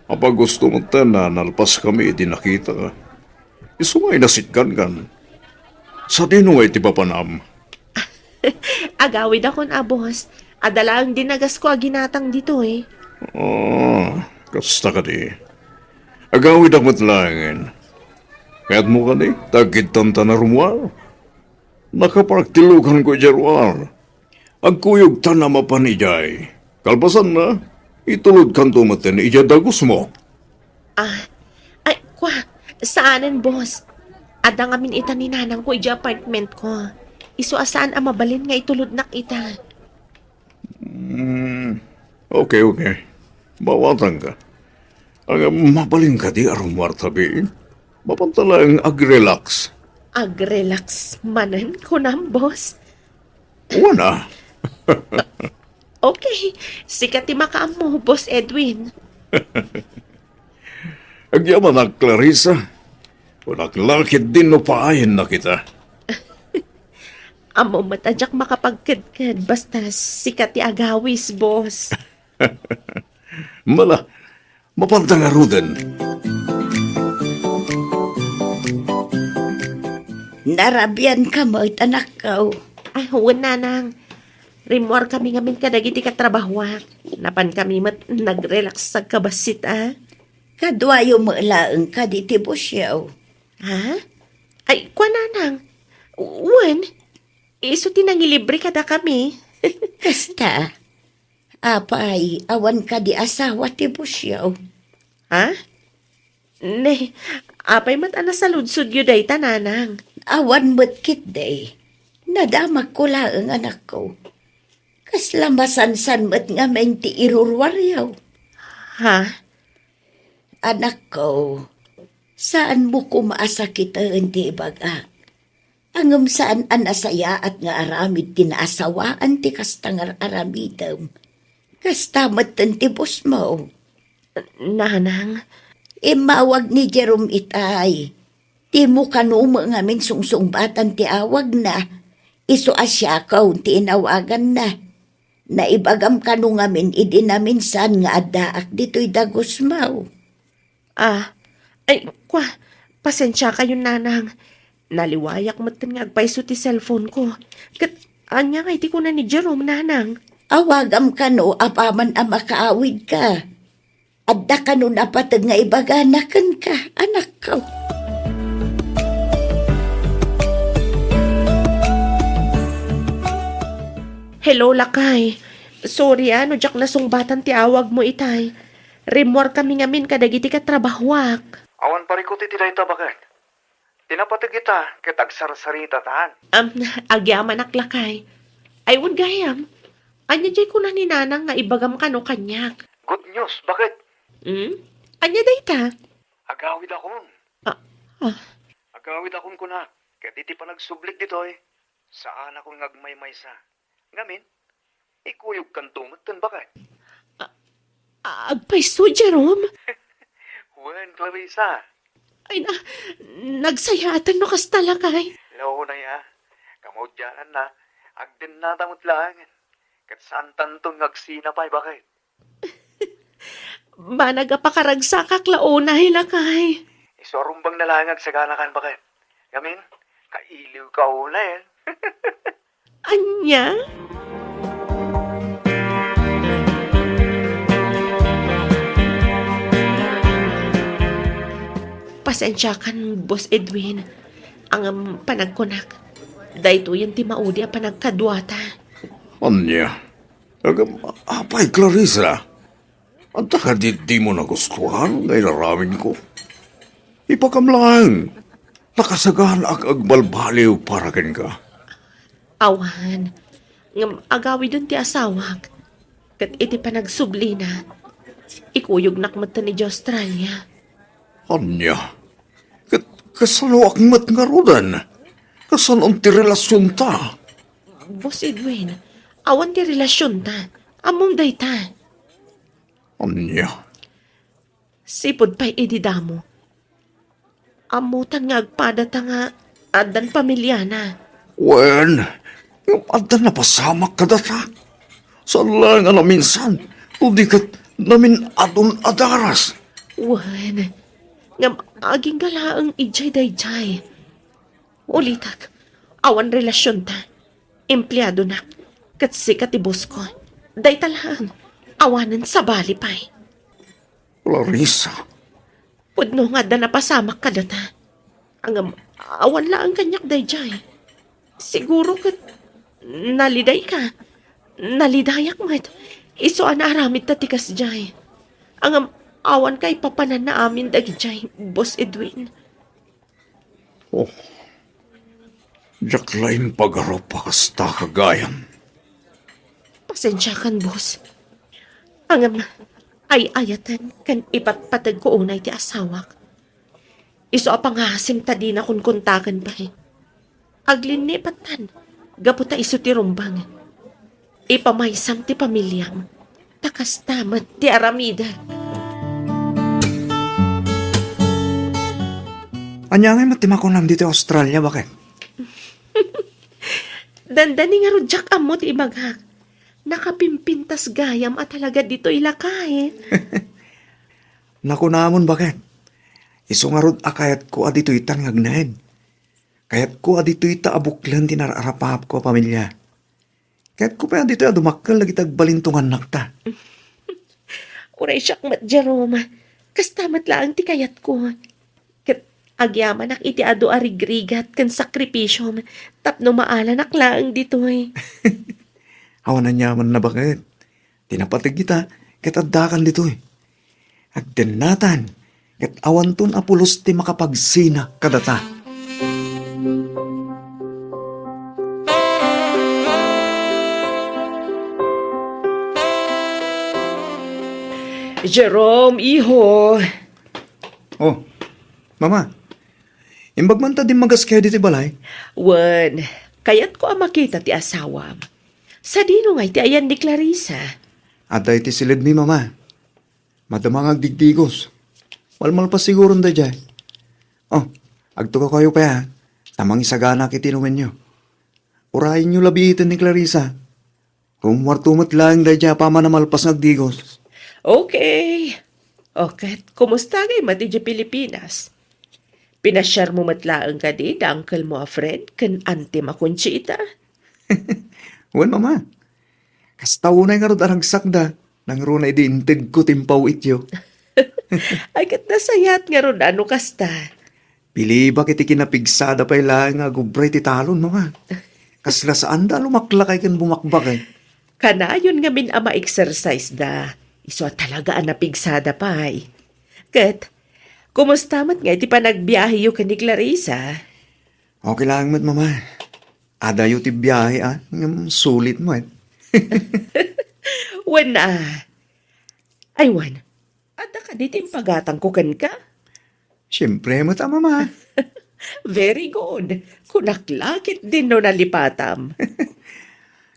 Apay gusto metten a nalpaskami idi nakitaka. Isu nga inasitgankan. Sadino nga iti papanam? Agawidakon a, boss. Adda laeng dinagasko a ginatang ditoy. Ah, kasta kadi. Agawidak met laengen. Kayatmo kadi, ta agkidtan ta a rummuar? Nakaparagtilokanko idiay ruar. Agkuyogtan a mapan idiay. Kalpasanna, itulodkanto metten idiay dagusmo. Ah, ay, kua, saanen, boss. Adda ngamin ita ni nanangko idiay apartment ko. Isu a saan a mabalin nga itulodnak ita. Hmm, okay, okay. Mawatangka. Aga, mabalin kadi a rummuar tabi? Mapanta laeng ag-relax. Ag-relax manen, kunam, boss? Wen a. Okay, sika ti makaammo, Boss Edwin. Agyamanak, Clarissa. Kunak la ketdin no paayennak ita. Ammom met a diak makapagkedked basta sika ti agawis, boss. Mala, mapanta ngaruden. Narabianka met, anakko. Ah, wen, nanang. Rimmuarkami ngamin kadagiti katrabahoak. Napankami met nagrelax agkabassit a. Kaduayo met laeng kadi ti busyo. Ha? Ay, kua, nanang. Wen, isu ti nangilibre kadakami. Kasta, apay, awan kadi asawa ti busyo? Ha? Ne, apay met a nasaludsodyo dayta, nanang? Awan met ketdi. Nadamagko laeng, anakko. Kasla masansan met ngamin ti iruruaryo. Ha? Anakko, saanmo koma a sakiten ti ibagak. Ngem saan a nasayaat nga aramid ti naasawaan ti kasta nga ar-aramidem. Kasta metten ti bosmo. Nanang. Immawag ni Jerome itay. Dimo kano met ngamin sungsungbatan ti awagna. Isu a Siakaw ti inawaganna. Naibagam kano ngamin idi naminsan nga addaak ditoy Dagusmaw? Ah, ay, kua, pasensiakayon, nanang. Naliwayak metten nga agpayso ti cellphone ko. Ket ania ngay ti kuna ni Jerome, nanang? Awagam kano apaman a makaawidka. Adda kano napateg nga ibagana kenka, anakko? Hello, lakay. Sorry, a, no diak nasungbatan ti awagmo itay. Rimmuarkami ngamin kadagiti katrabahoak. Awan parikut iti dayta, baket. Ti napateg ita ket agsarsarita tan. Am, agyamanak, lakay. Ay, wen gayam. Ania jay kuna ni nanang nga ibagam kano kaniak? Good news, baket. Hmm? Ania dayta? Agawidakon. Ah, ah. Agawidakon kuna, ket iti panagsublik ditoy, saanakon nga agmaymaysa. Ngamin, ikuyogkanto metten, baket. Ah, ah, agpayso, Jerome? Wen, Clarissa. Ay na, nagsayaaten no kasta, lakay. Launay a, kamaudiananna, agdennata met laengen. Ket saantanton nga agsina pay, baket. Banag a pakaragsakak la unay, lakay. Isu a rumbeng na laeng agsaganakan, baket. Ngamin, kailiwka unay, eh. Ania? Pasensiakan, Boss Edwin. Ngem panagkunak, daytoyen ti maudi a panagkaduata. Ania? Ngem, apay, Clarissa? Adda kadi dimo nagustuhan nga inaramidko? Ibagam laeng, nakasaganaak nga agbalbaliw para kenka. Awan, ngem agawiden ti asawak, ket iti panagsublina, ikuyognak metten idiay Australia. Ania? Ket kasanoak met ngaruden? Kasanon ti relasionta? Boss Edwin, awan ti relasionta. Ammom dayta. Ania? Sipud pay idi damo. Ammotan nga agpadata nga addan pamiliana. Wen, ngem adda napasamak kadata. Saan laeng a naminsan, no di ket namin-adun a daras. Wen, ngem agingga laeng idiay daydiay. Ulitek, awan relasionta. Empleadonak. Ket sika ti boss ko. Dayta laeng. Awanen sabali pay. Clarissa. Pudno nga adda napasamak kadata. Ngem, awan laeng kaniak daydiay. Siguro ket nalidayka. Nalidayak met. Isu a naaramidta ti kasdiay. Ngem, awan kaipapananna amin dagidiay, Boss Edwin. Oh, diak la impagarup a kasta, gayam. Pasensiakan, boss. Ngem, ay-ayaten ken ipatpateg ko unay ti asawak. Isu a pangasim ta dina konkontaken pay. Aglinni pattan, gapu ta isu ti rumbeng. Ipamaysam ti pamiliam, ta kasta met ti aramidek. Ania ngay met ti makunam ditoy Australia, baket? Dandani ngarud diak ammo ti ibagak. Nakapimpintas gayam a talaga ditoy, lakay. Nakunamon, baket. Isu ngarud a kayatko a ditoytan nga agnaed. Kayatko a ditoyta a buklen ti nararapapko a pamilia. Kayatko pay ditoy a dumakkel dagiti agbalintungannakta. Uray siak met, Jerome. Kasta met laeng ti kayatko. Ket agyamanak iti adu a rigrigat ken sakripisiom tapno maalanak laeng ditoy. Awan aniamanna, baket. Ti napateg ita, ket addakan ditoy. Agdennatan, ket awanton a pulos ti makapagsina kadata. Jerome, iho. Oh, Mama, imbag man ta dimmagas kayo ditoy balay? Wen, kayatko a makita ti asawam. Sadino ngay ti ayan ni Clarissa? Adda iti silidmi, Mama. Madama nga agdigdigos. Malmalpas siguron daydiay. Oh, agtukaw kayo pay, a, ta mangisaganak iti inumenyo. Urayenyo labiiten ni Clarissa. Rummuarto met laeng daydiay a paman a malpas nga agdigos. Okay. O, ket kumusta ngay met idiay Pilipinas? Pinasiarmo met laeng kadi da uncle mo a Fred ken auntie mo a Conchita? Wen, Mama. Kasta unay ngarud a ragsakda, nangruna idi integko ti impaw-ityo. Ay, ket nasayaat ngarud a no kasta. Pilibak iti kinapigsada pay laeng nga agubra iti talon, Mama. Kasla saanda a lumaklakay ken bumakbakay. Kanayon ngamin a ma-exercise da. Isu a talaga a napigsada pay. Ket, kumusta met ngay ti panagbiaheyo ken ni Clarissa? Okay laeng met, Mama. Adayo ti biahe, a, ngem sulit met. Wen, a. Ay, wen. Adda kadi ti impagatangko kenka? Siempre met a, Mama. Very good. Kunak la ketdin no nalipatam.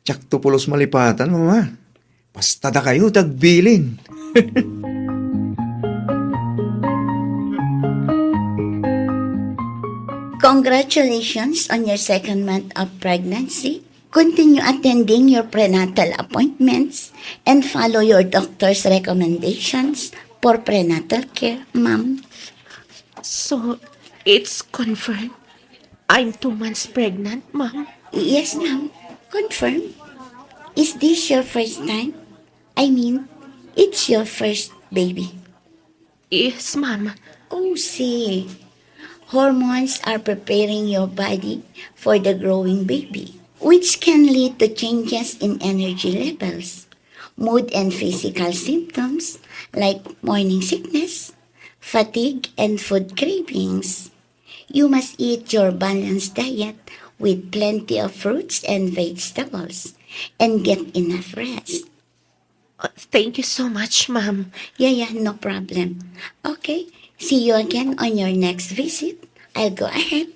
Diakto pulos malipatan, Mama. Basta dakayo ti agbilin. Congratulations on your second month of pregnancy. Continue attending your prenatal appointments and follow your doctor's recommendations for prenatal care, ma'am. So, it's confirmed? I'm two months pregnant, ma'am. Yes, ma'am. Confirm. Is this your first time? I mean, it's your first baby. Yes, ma'am. Oh, see. Hormones are preparing your body for the growing baby, which can lead to changes in energy levels, mood, and physical symptoms like morning sickness, fatigue, and food cravings. You must eat your balanced diet with plenty of fruits and vegetables, and get enough rest. Uh, thank you so much, ma'am. Yeah, yeah, no problem. Okay, see you again on your next visit. I'll go ahead.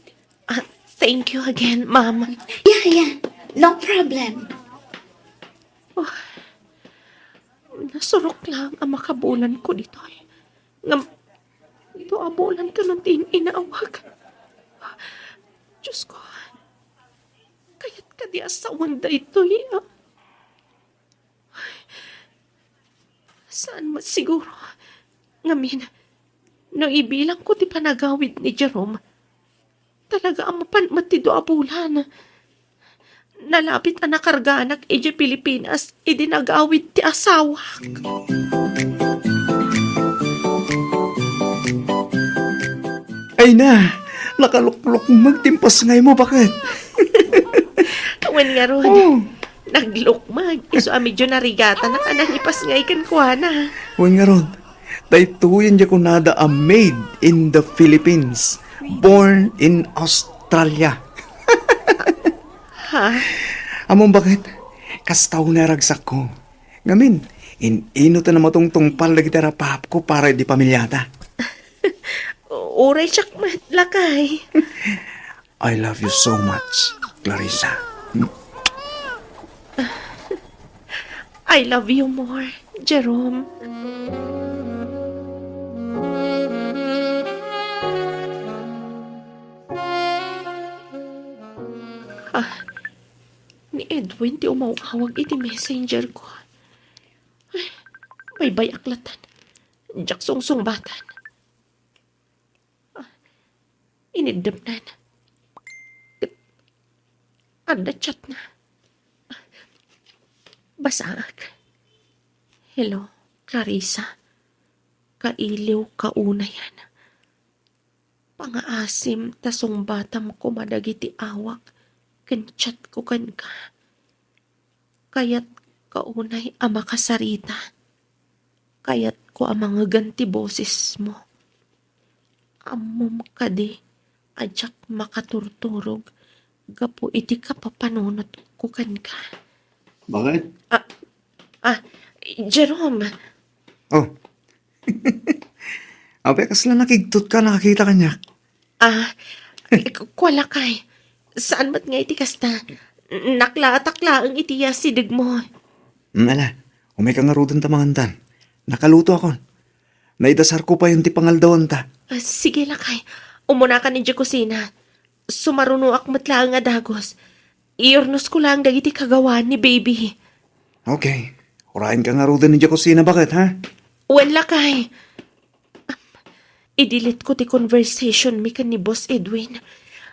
Uh, thank you again, ma'am. Yeah, yeah, no problem. Oh, nasurok lang ang makabulan ko ditoy. Ngam, ito abulan ka nung tin inawag. Diyos ko, kayat ka di asawan daytoy, ah. Saan met siguro? Ngamin, no ibilang ko ti panagawid ni Jerome, talaga a mapan met ti dua a bulan. Nalabit a nakarganak idiay Pilipinas idi nagawid ti asawak. Ay na, nakaluklukmeg ti impasngaymo, baket. Wen ngarud. Oh. Naglukmeg, isu a medyo narigatanak a nangipasngay kenkuana. Wen ngarud, daytoyen diay kunada a made in the Philippines, born in Australia. Ha? Ammom baket, kasta unay a ragsakko. Ngamin, in-ino ta namatungtungpal dagiti rapapko para idi pamiliata. Uray siak met, lakay. I love you so much, Clarissa. I love you more, Jerome. Ah, ni Edwin ti umaw-awag iti messenger ko. Ay, baybay-ak latan. Diak sungsungbatan. Ah, iniddepnan. Ket adda chatna. Basaak. Hello, Clarissa. Kailiw ka unayen. Pangaasim ta sungbatam koma dagiti awak ken chatko kenka. Kayatko unay a makasarita. Kayatko a mangegen ti bosesmo. Ammom kadi a diak makaturturog gapu iti kapapanunotko kenka. Bakit? Ah, ah, Jerome. Oh. Apay, kasla nakigtot ka, nakakita kaniak? Ah, ku-, kua, lakay. Saan met nga iti kasta? Naklaatak laeng iti asidegmo. Mm, ala, umay ka ngaruden ta mangantan. Nakaluto akon. Naidasarko payen ti pangaldawanta. Ah, sige, lakay. Umuna ka idiay kusina. Sumarunoak met laeng a dagus. Iurnosko laeng dagiti kagawaan ni baby. Okay. Urayen ka ngaruden idiay kusina, baket, ha? Wen, lakay. I-delete ko ti conversation mi ken ni Boss Edwin.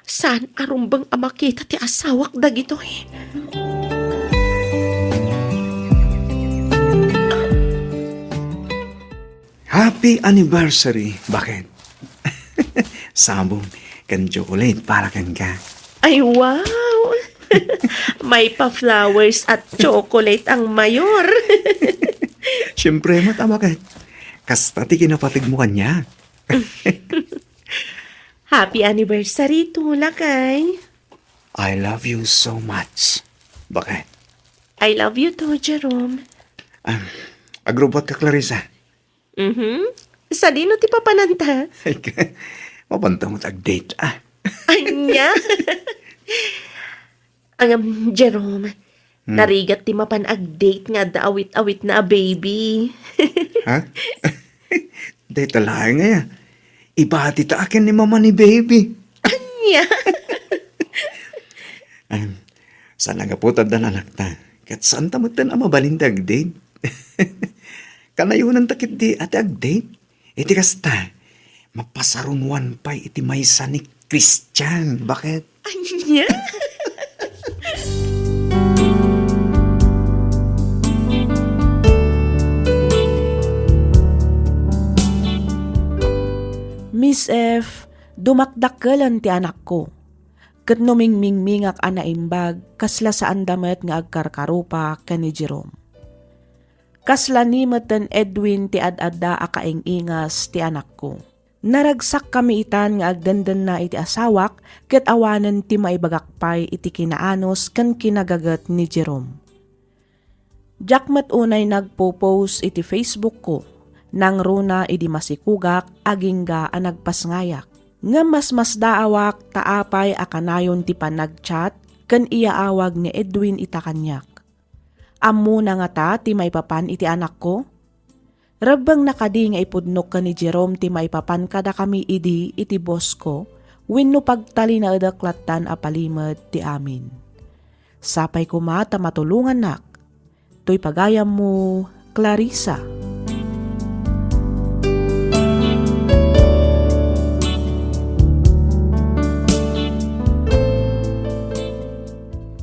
Saan a rumbeng a makita ti asawak dagitoy. Happy anniversary, baket. Sabong ken chocolate para kenka. Ay, wow! May pa-flowers at chocolate ang mayor. Siyempre, met, a, baket. Kasta ti kinapategmo kaniak. Happy anniversary to, lakay. I love you so much, baket. I love you too, Jerome. Um, agrubot ka, Clarissa. Mhm. Sadino ti papananta? Ay, ka-, mapanta met ag-date, ah. Ania? Ngem, Jerome, Hmm. narigat ti mapan ag-date nga adda awit-awitna a baby. Ha? Dayta laeng aya. Ibati ta akin ni mama ni baby. Ania? Ay, saan a gapu ta addan anakta. Ket saan ta metten a mabalin ti ag-date. Kanayonanta ketdi a ti ag-date. Iti kasta, mapasarunoan pay iti maysa ni Christian. Baket? Ania? Miss F, dumakdakkelen ti anakko. Ket no mingmingmingak a naimbag, kasla saanda met nga agkarkarupa ken ni Jerome. Kasla ni metten Edwin ti ad-adda a kaing-ingas ti anakko. Naragsakkami itan nga agdendenna iti asawak ket awanen ti maibagak pay iti kinaanus ken kinagaget ni Jerome. Diak met unay nagpo-post iti Facebook ko, nangruna idi masikugak agingga a nagpasngayak. Ngem masmasdaawak ta apay a kanayon ti panag-chat ken iyaawag ni Edwin ita kaniak. Ammona ngata ti maipapan iti anakko? Rebbengna kadi nga ipudnok ken ni Jerome ti maipapan kadakami idi iti boss ko wenno pagtalinaedek lattan a palimed ti amin? Sapay koma ta matulongannak. Toy pagayammo, Clarissa.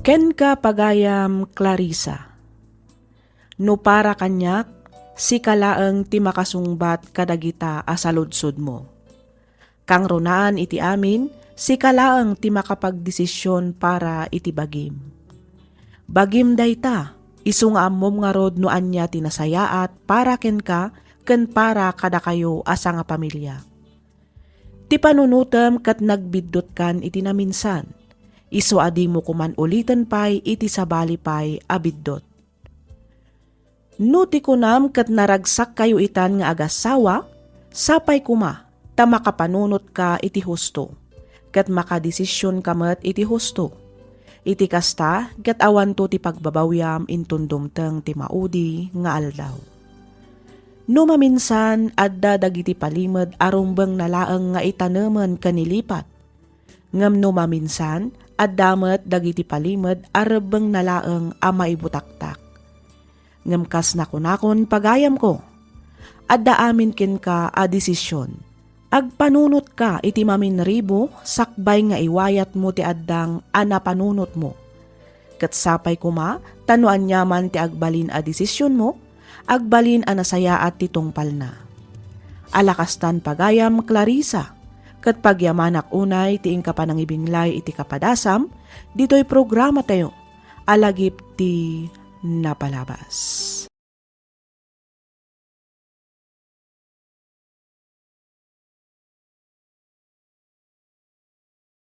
Kenka, pagayam Clarissa. No para kaniak, sika laeng ti makasungbat kadagita a saludsodmo. Kangrunaan iti amin, sika laeng ti makapagdesisyon para iti bagim. Bagim dayta, isu nga ammom ngarud no ania ti nasayaat para kenka ken para kadakayo a sangapamilia. Ti panunotem ket nagbiddutkan iti naminsan, isu a dimo koman uliten pay iti sabali pay a biddut. No ti kunam ket naragsakkayo itan nga agassawa, sapay koma ta makapanunotka iti husto, ket makadesisionka met iti husto. Iti kasta, ket awanto ti pagbabawiam inton dumteng ti maudi nga aldaw. No maminsan, adda dagiti palimed a rumbengna laeng nga itanemen ken ilipat. Ngem no maminsan, adda met dagiti palimed a rebbengna laeng a maibutaktak. Ngem kas nakunakon, pagayamko, adda amin kenka a desisyon. Agpanunotka iti maminribo sakbay nga iwayatmo ti addang a napanunotmo. Ket sapay koma ta no aniaman ti agbalin a desisionmo, agbalin a nasayaat ti tungpalna. Ala kastan pagayam, Clarissa, ket pagyamanak unay ti inka panangibinglay iti kapadasam ditoy programatayo a lagip ti napalabas.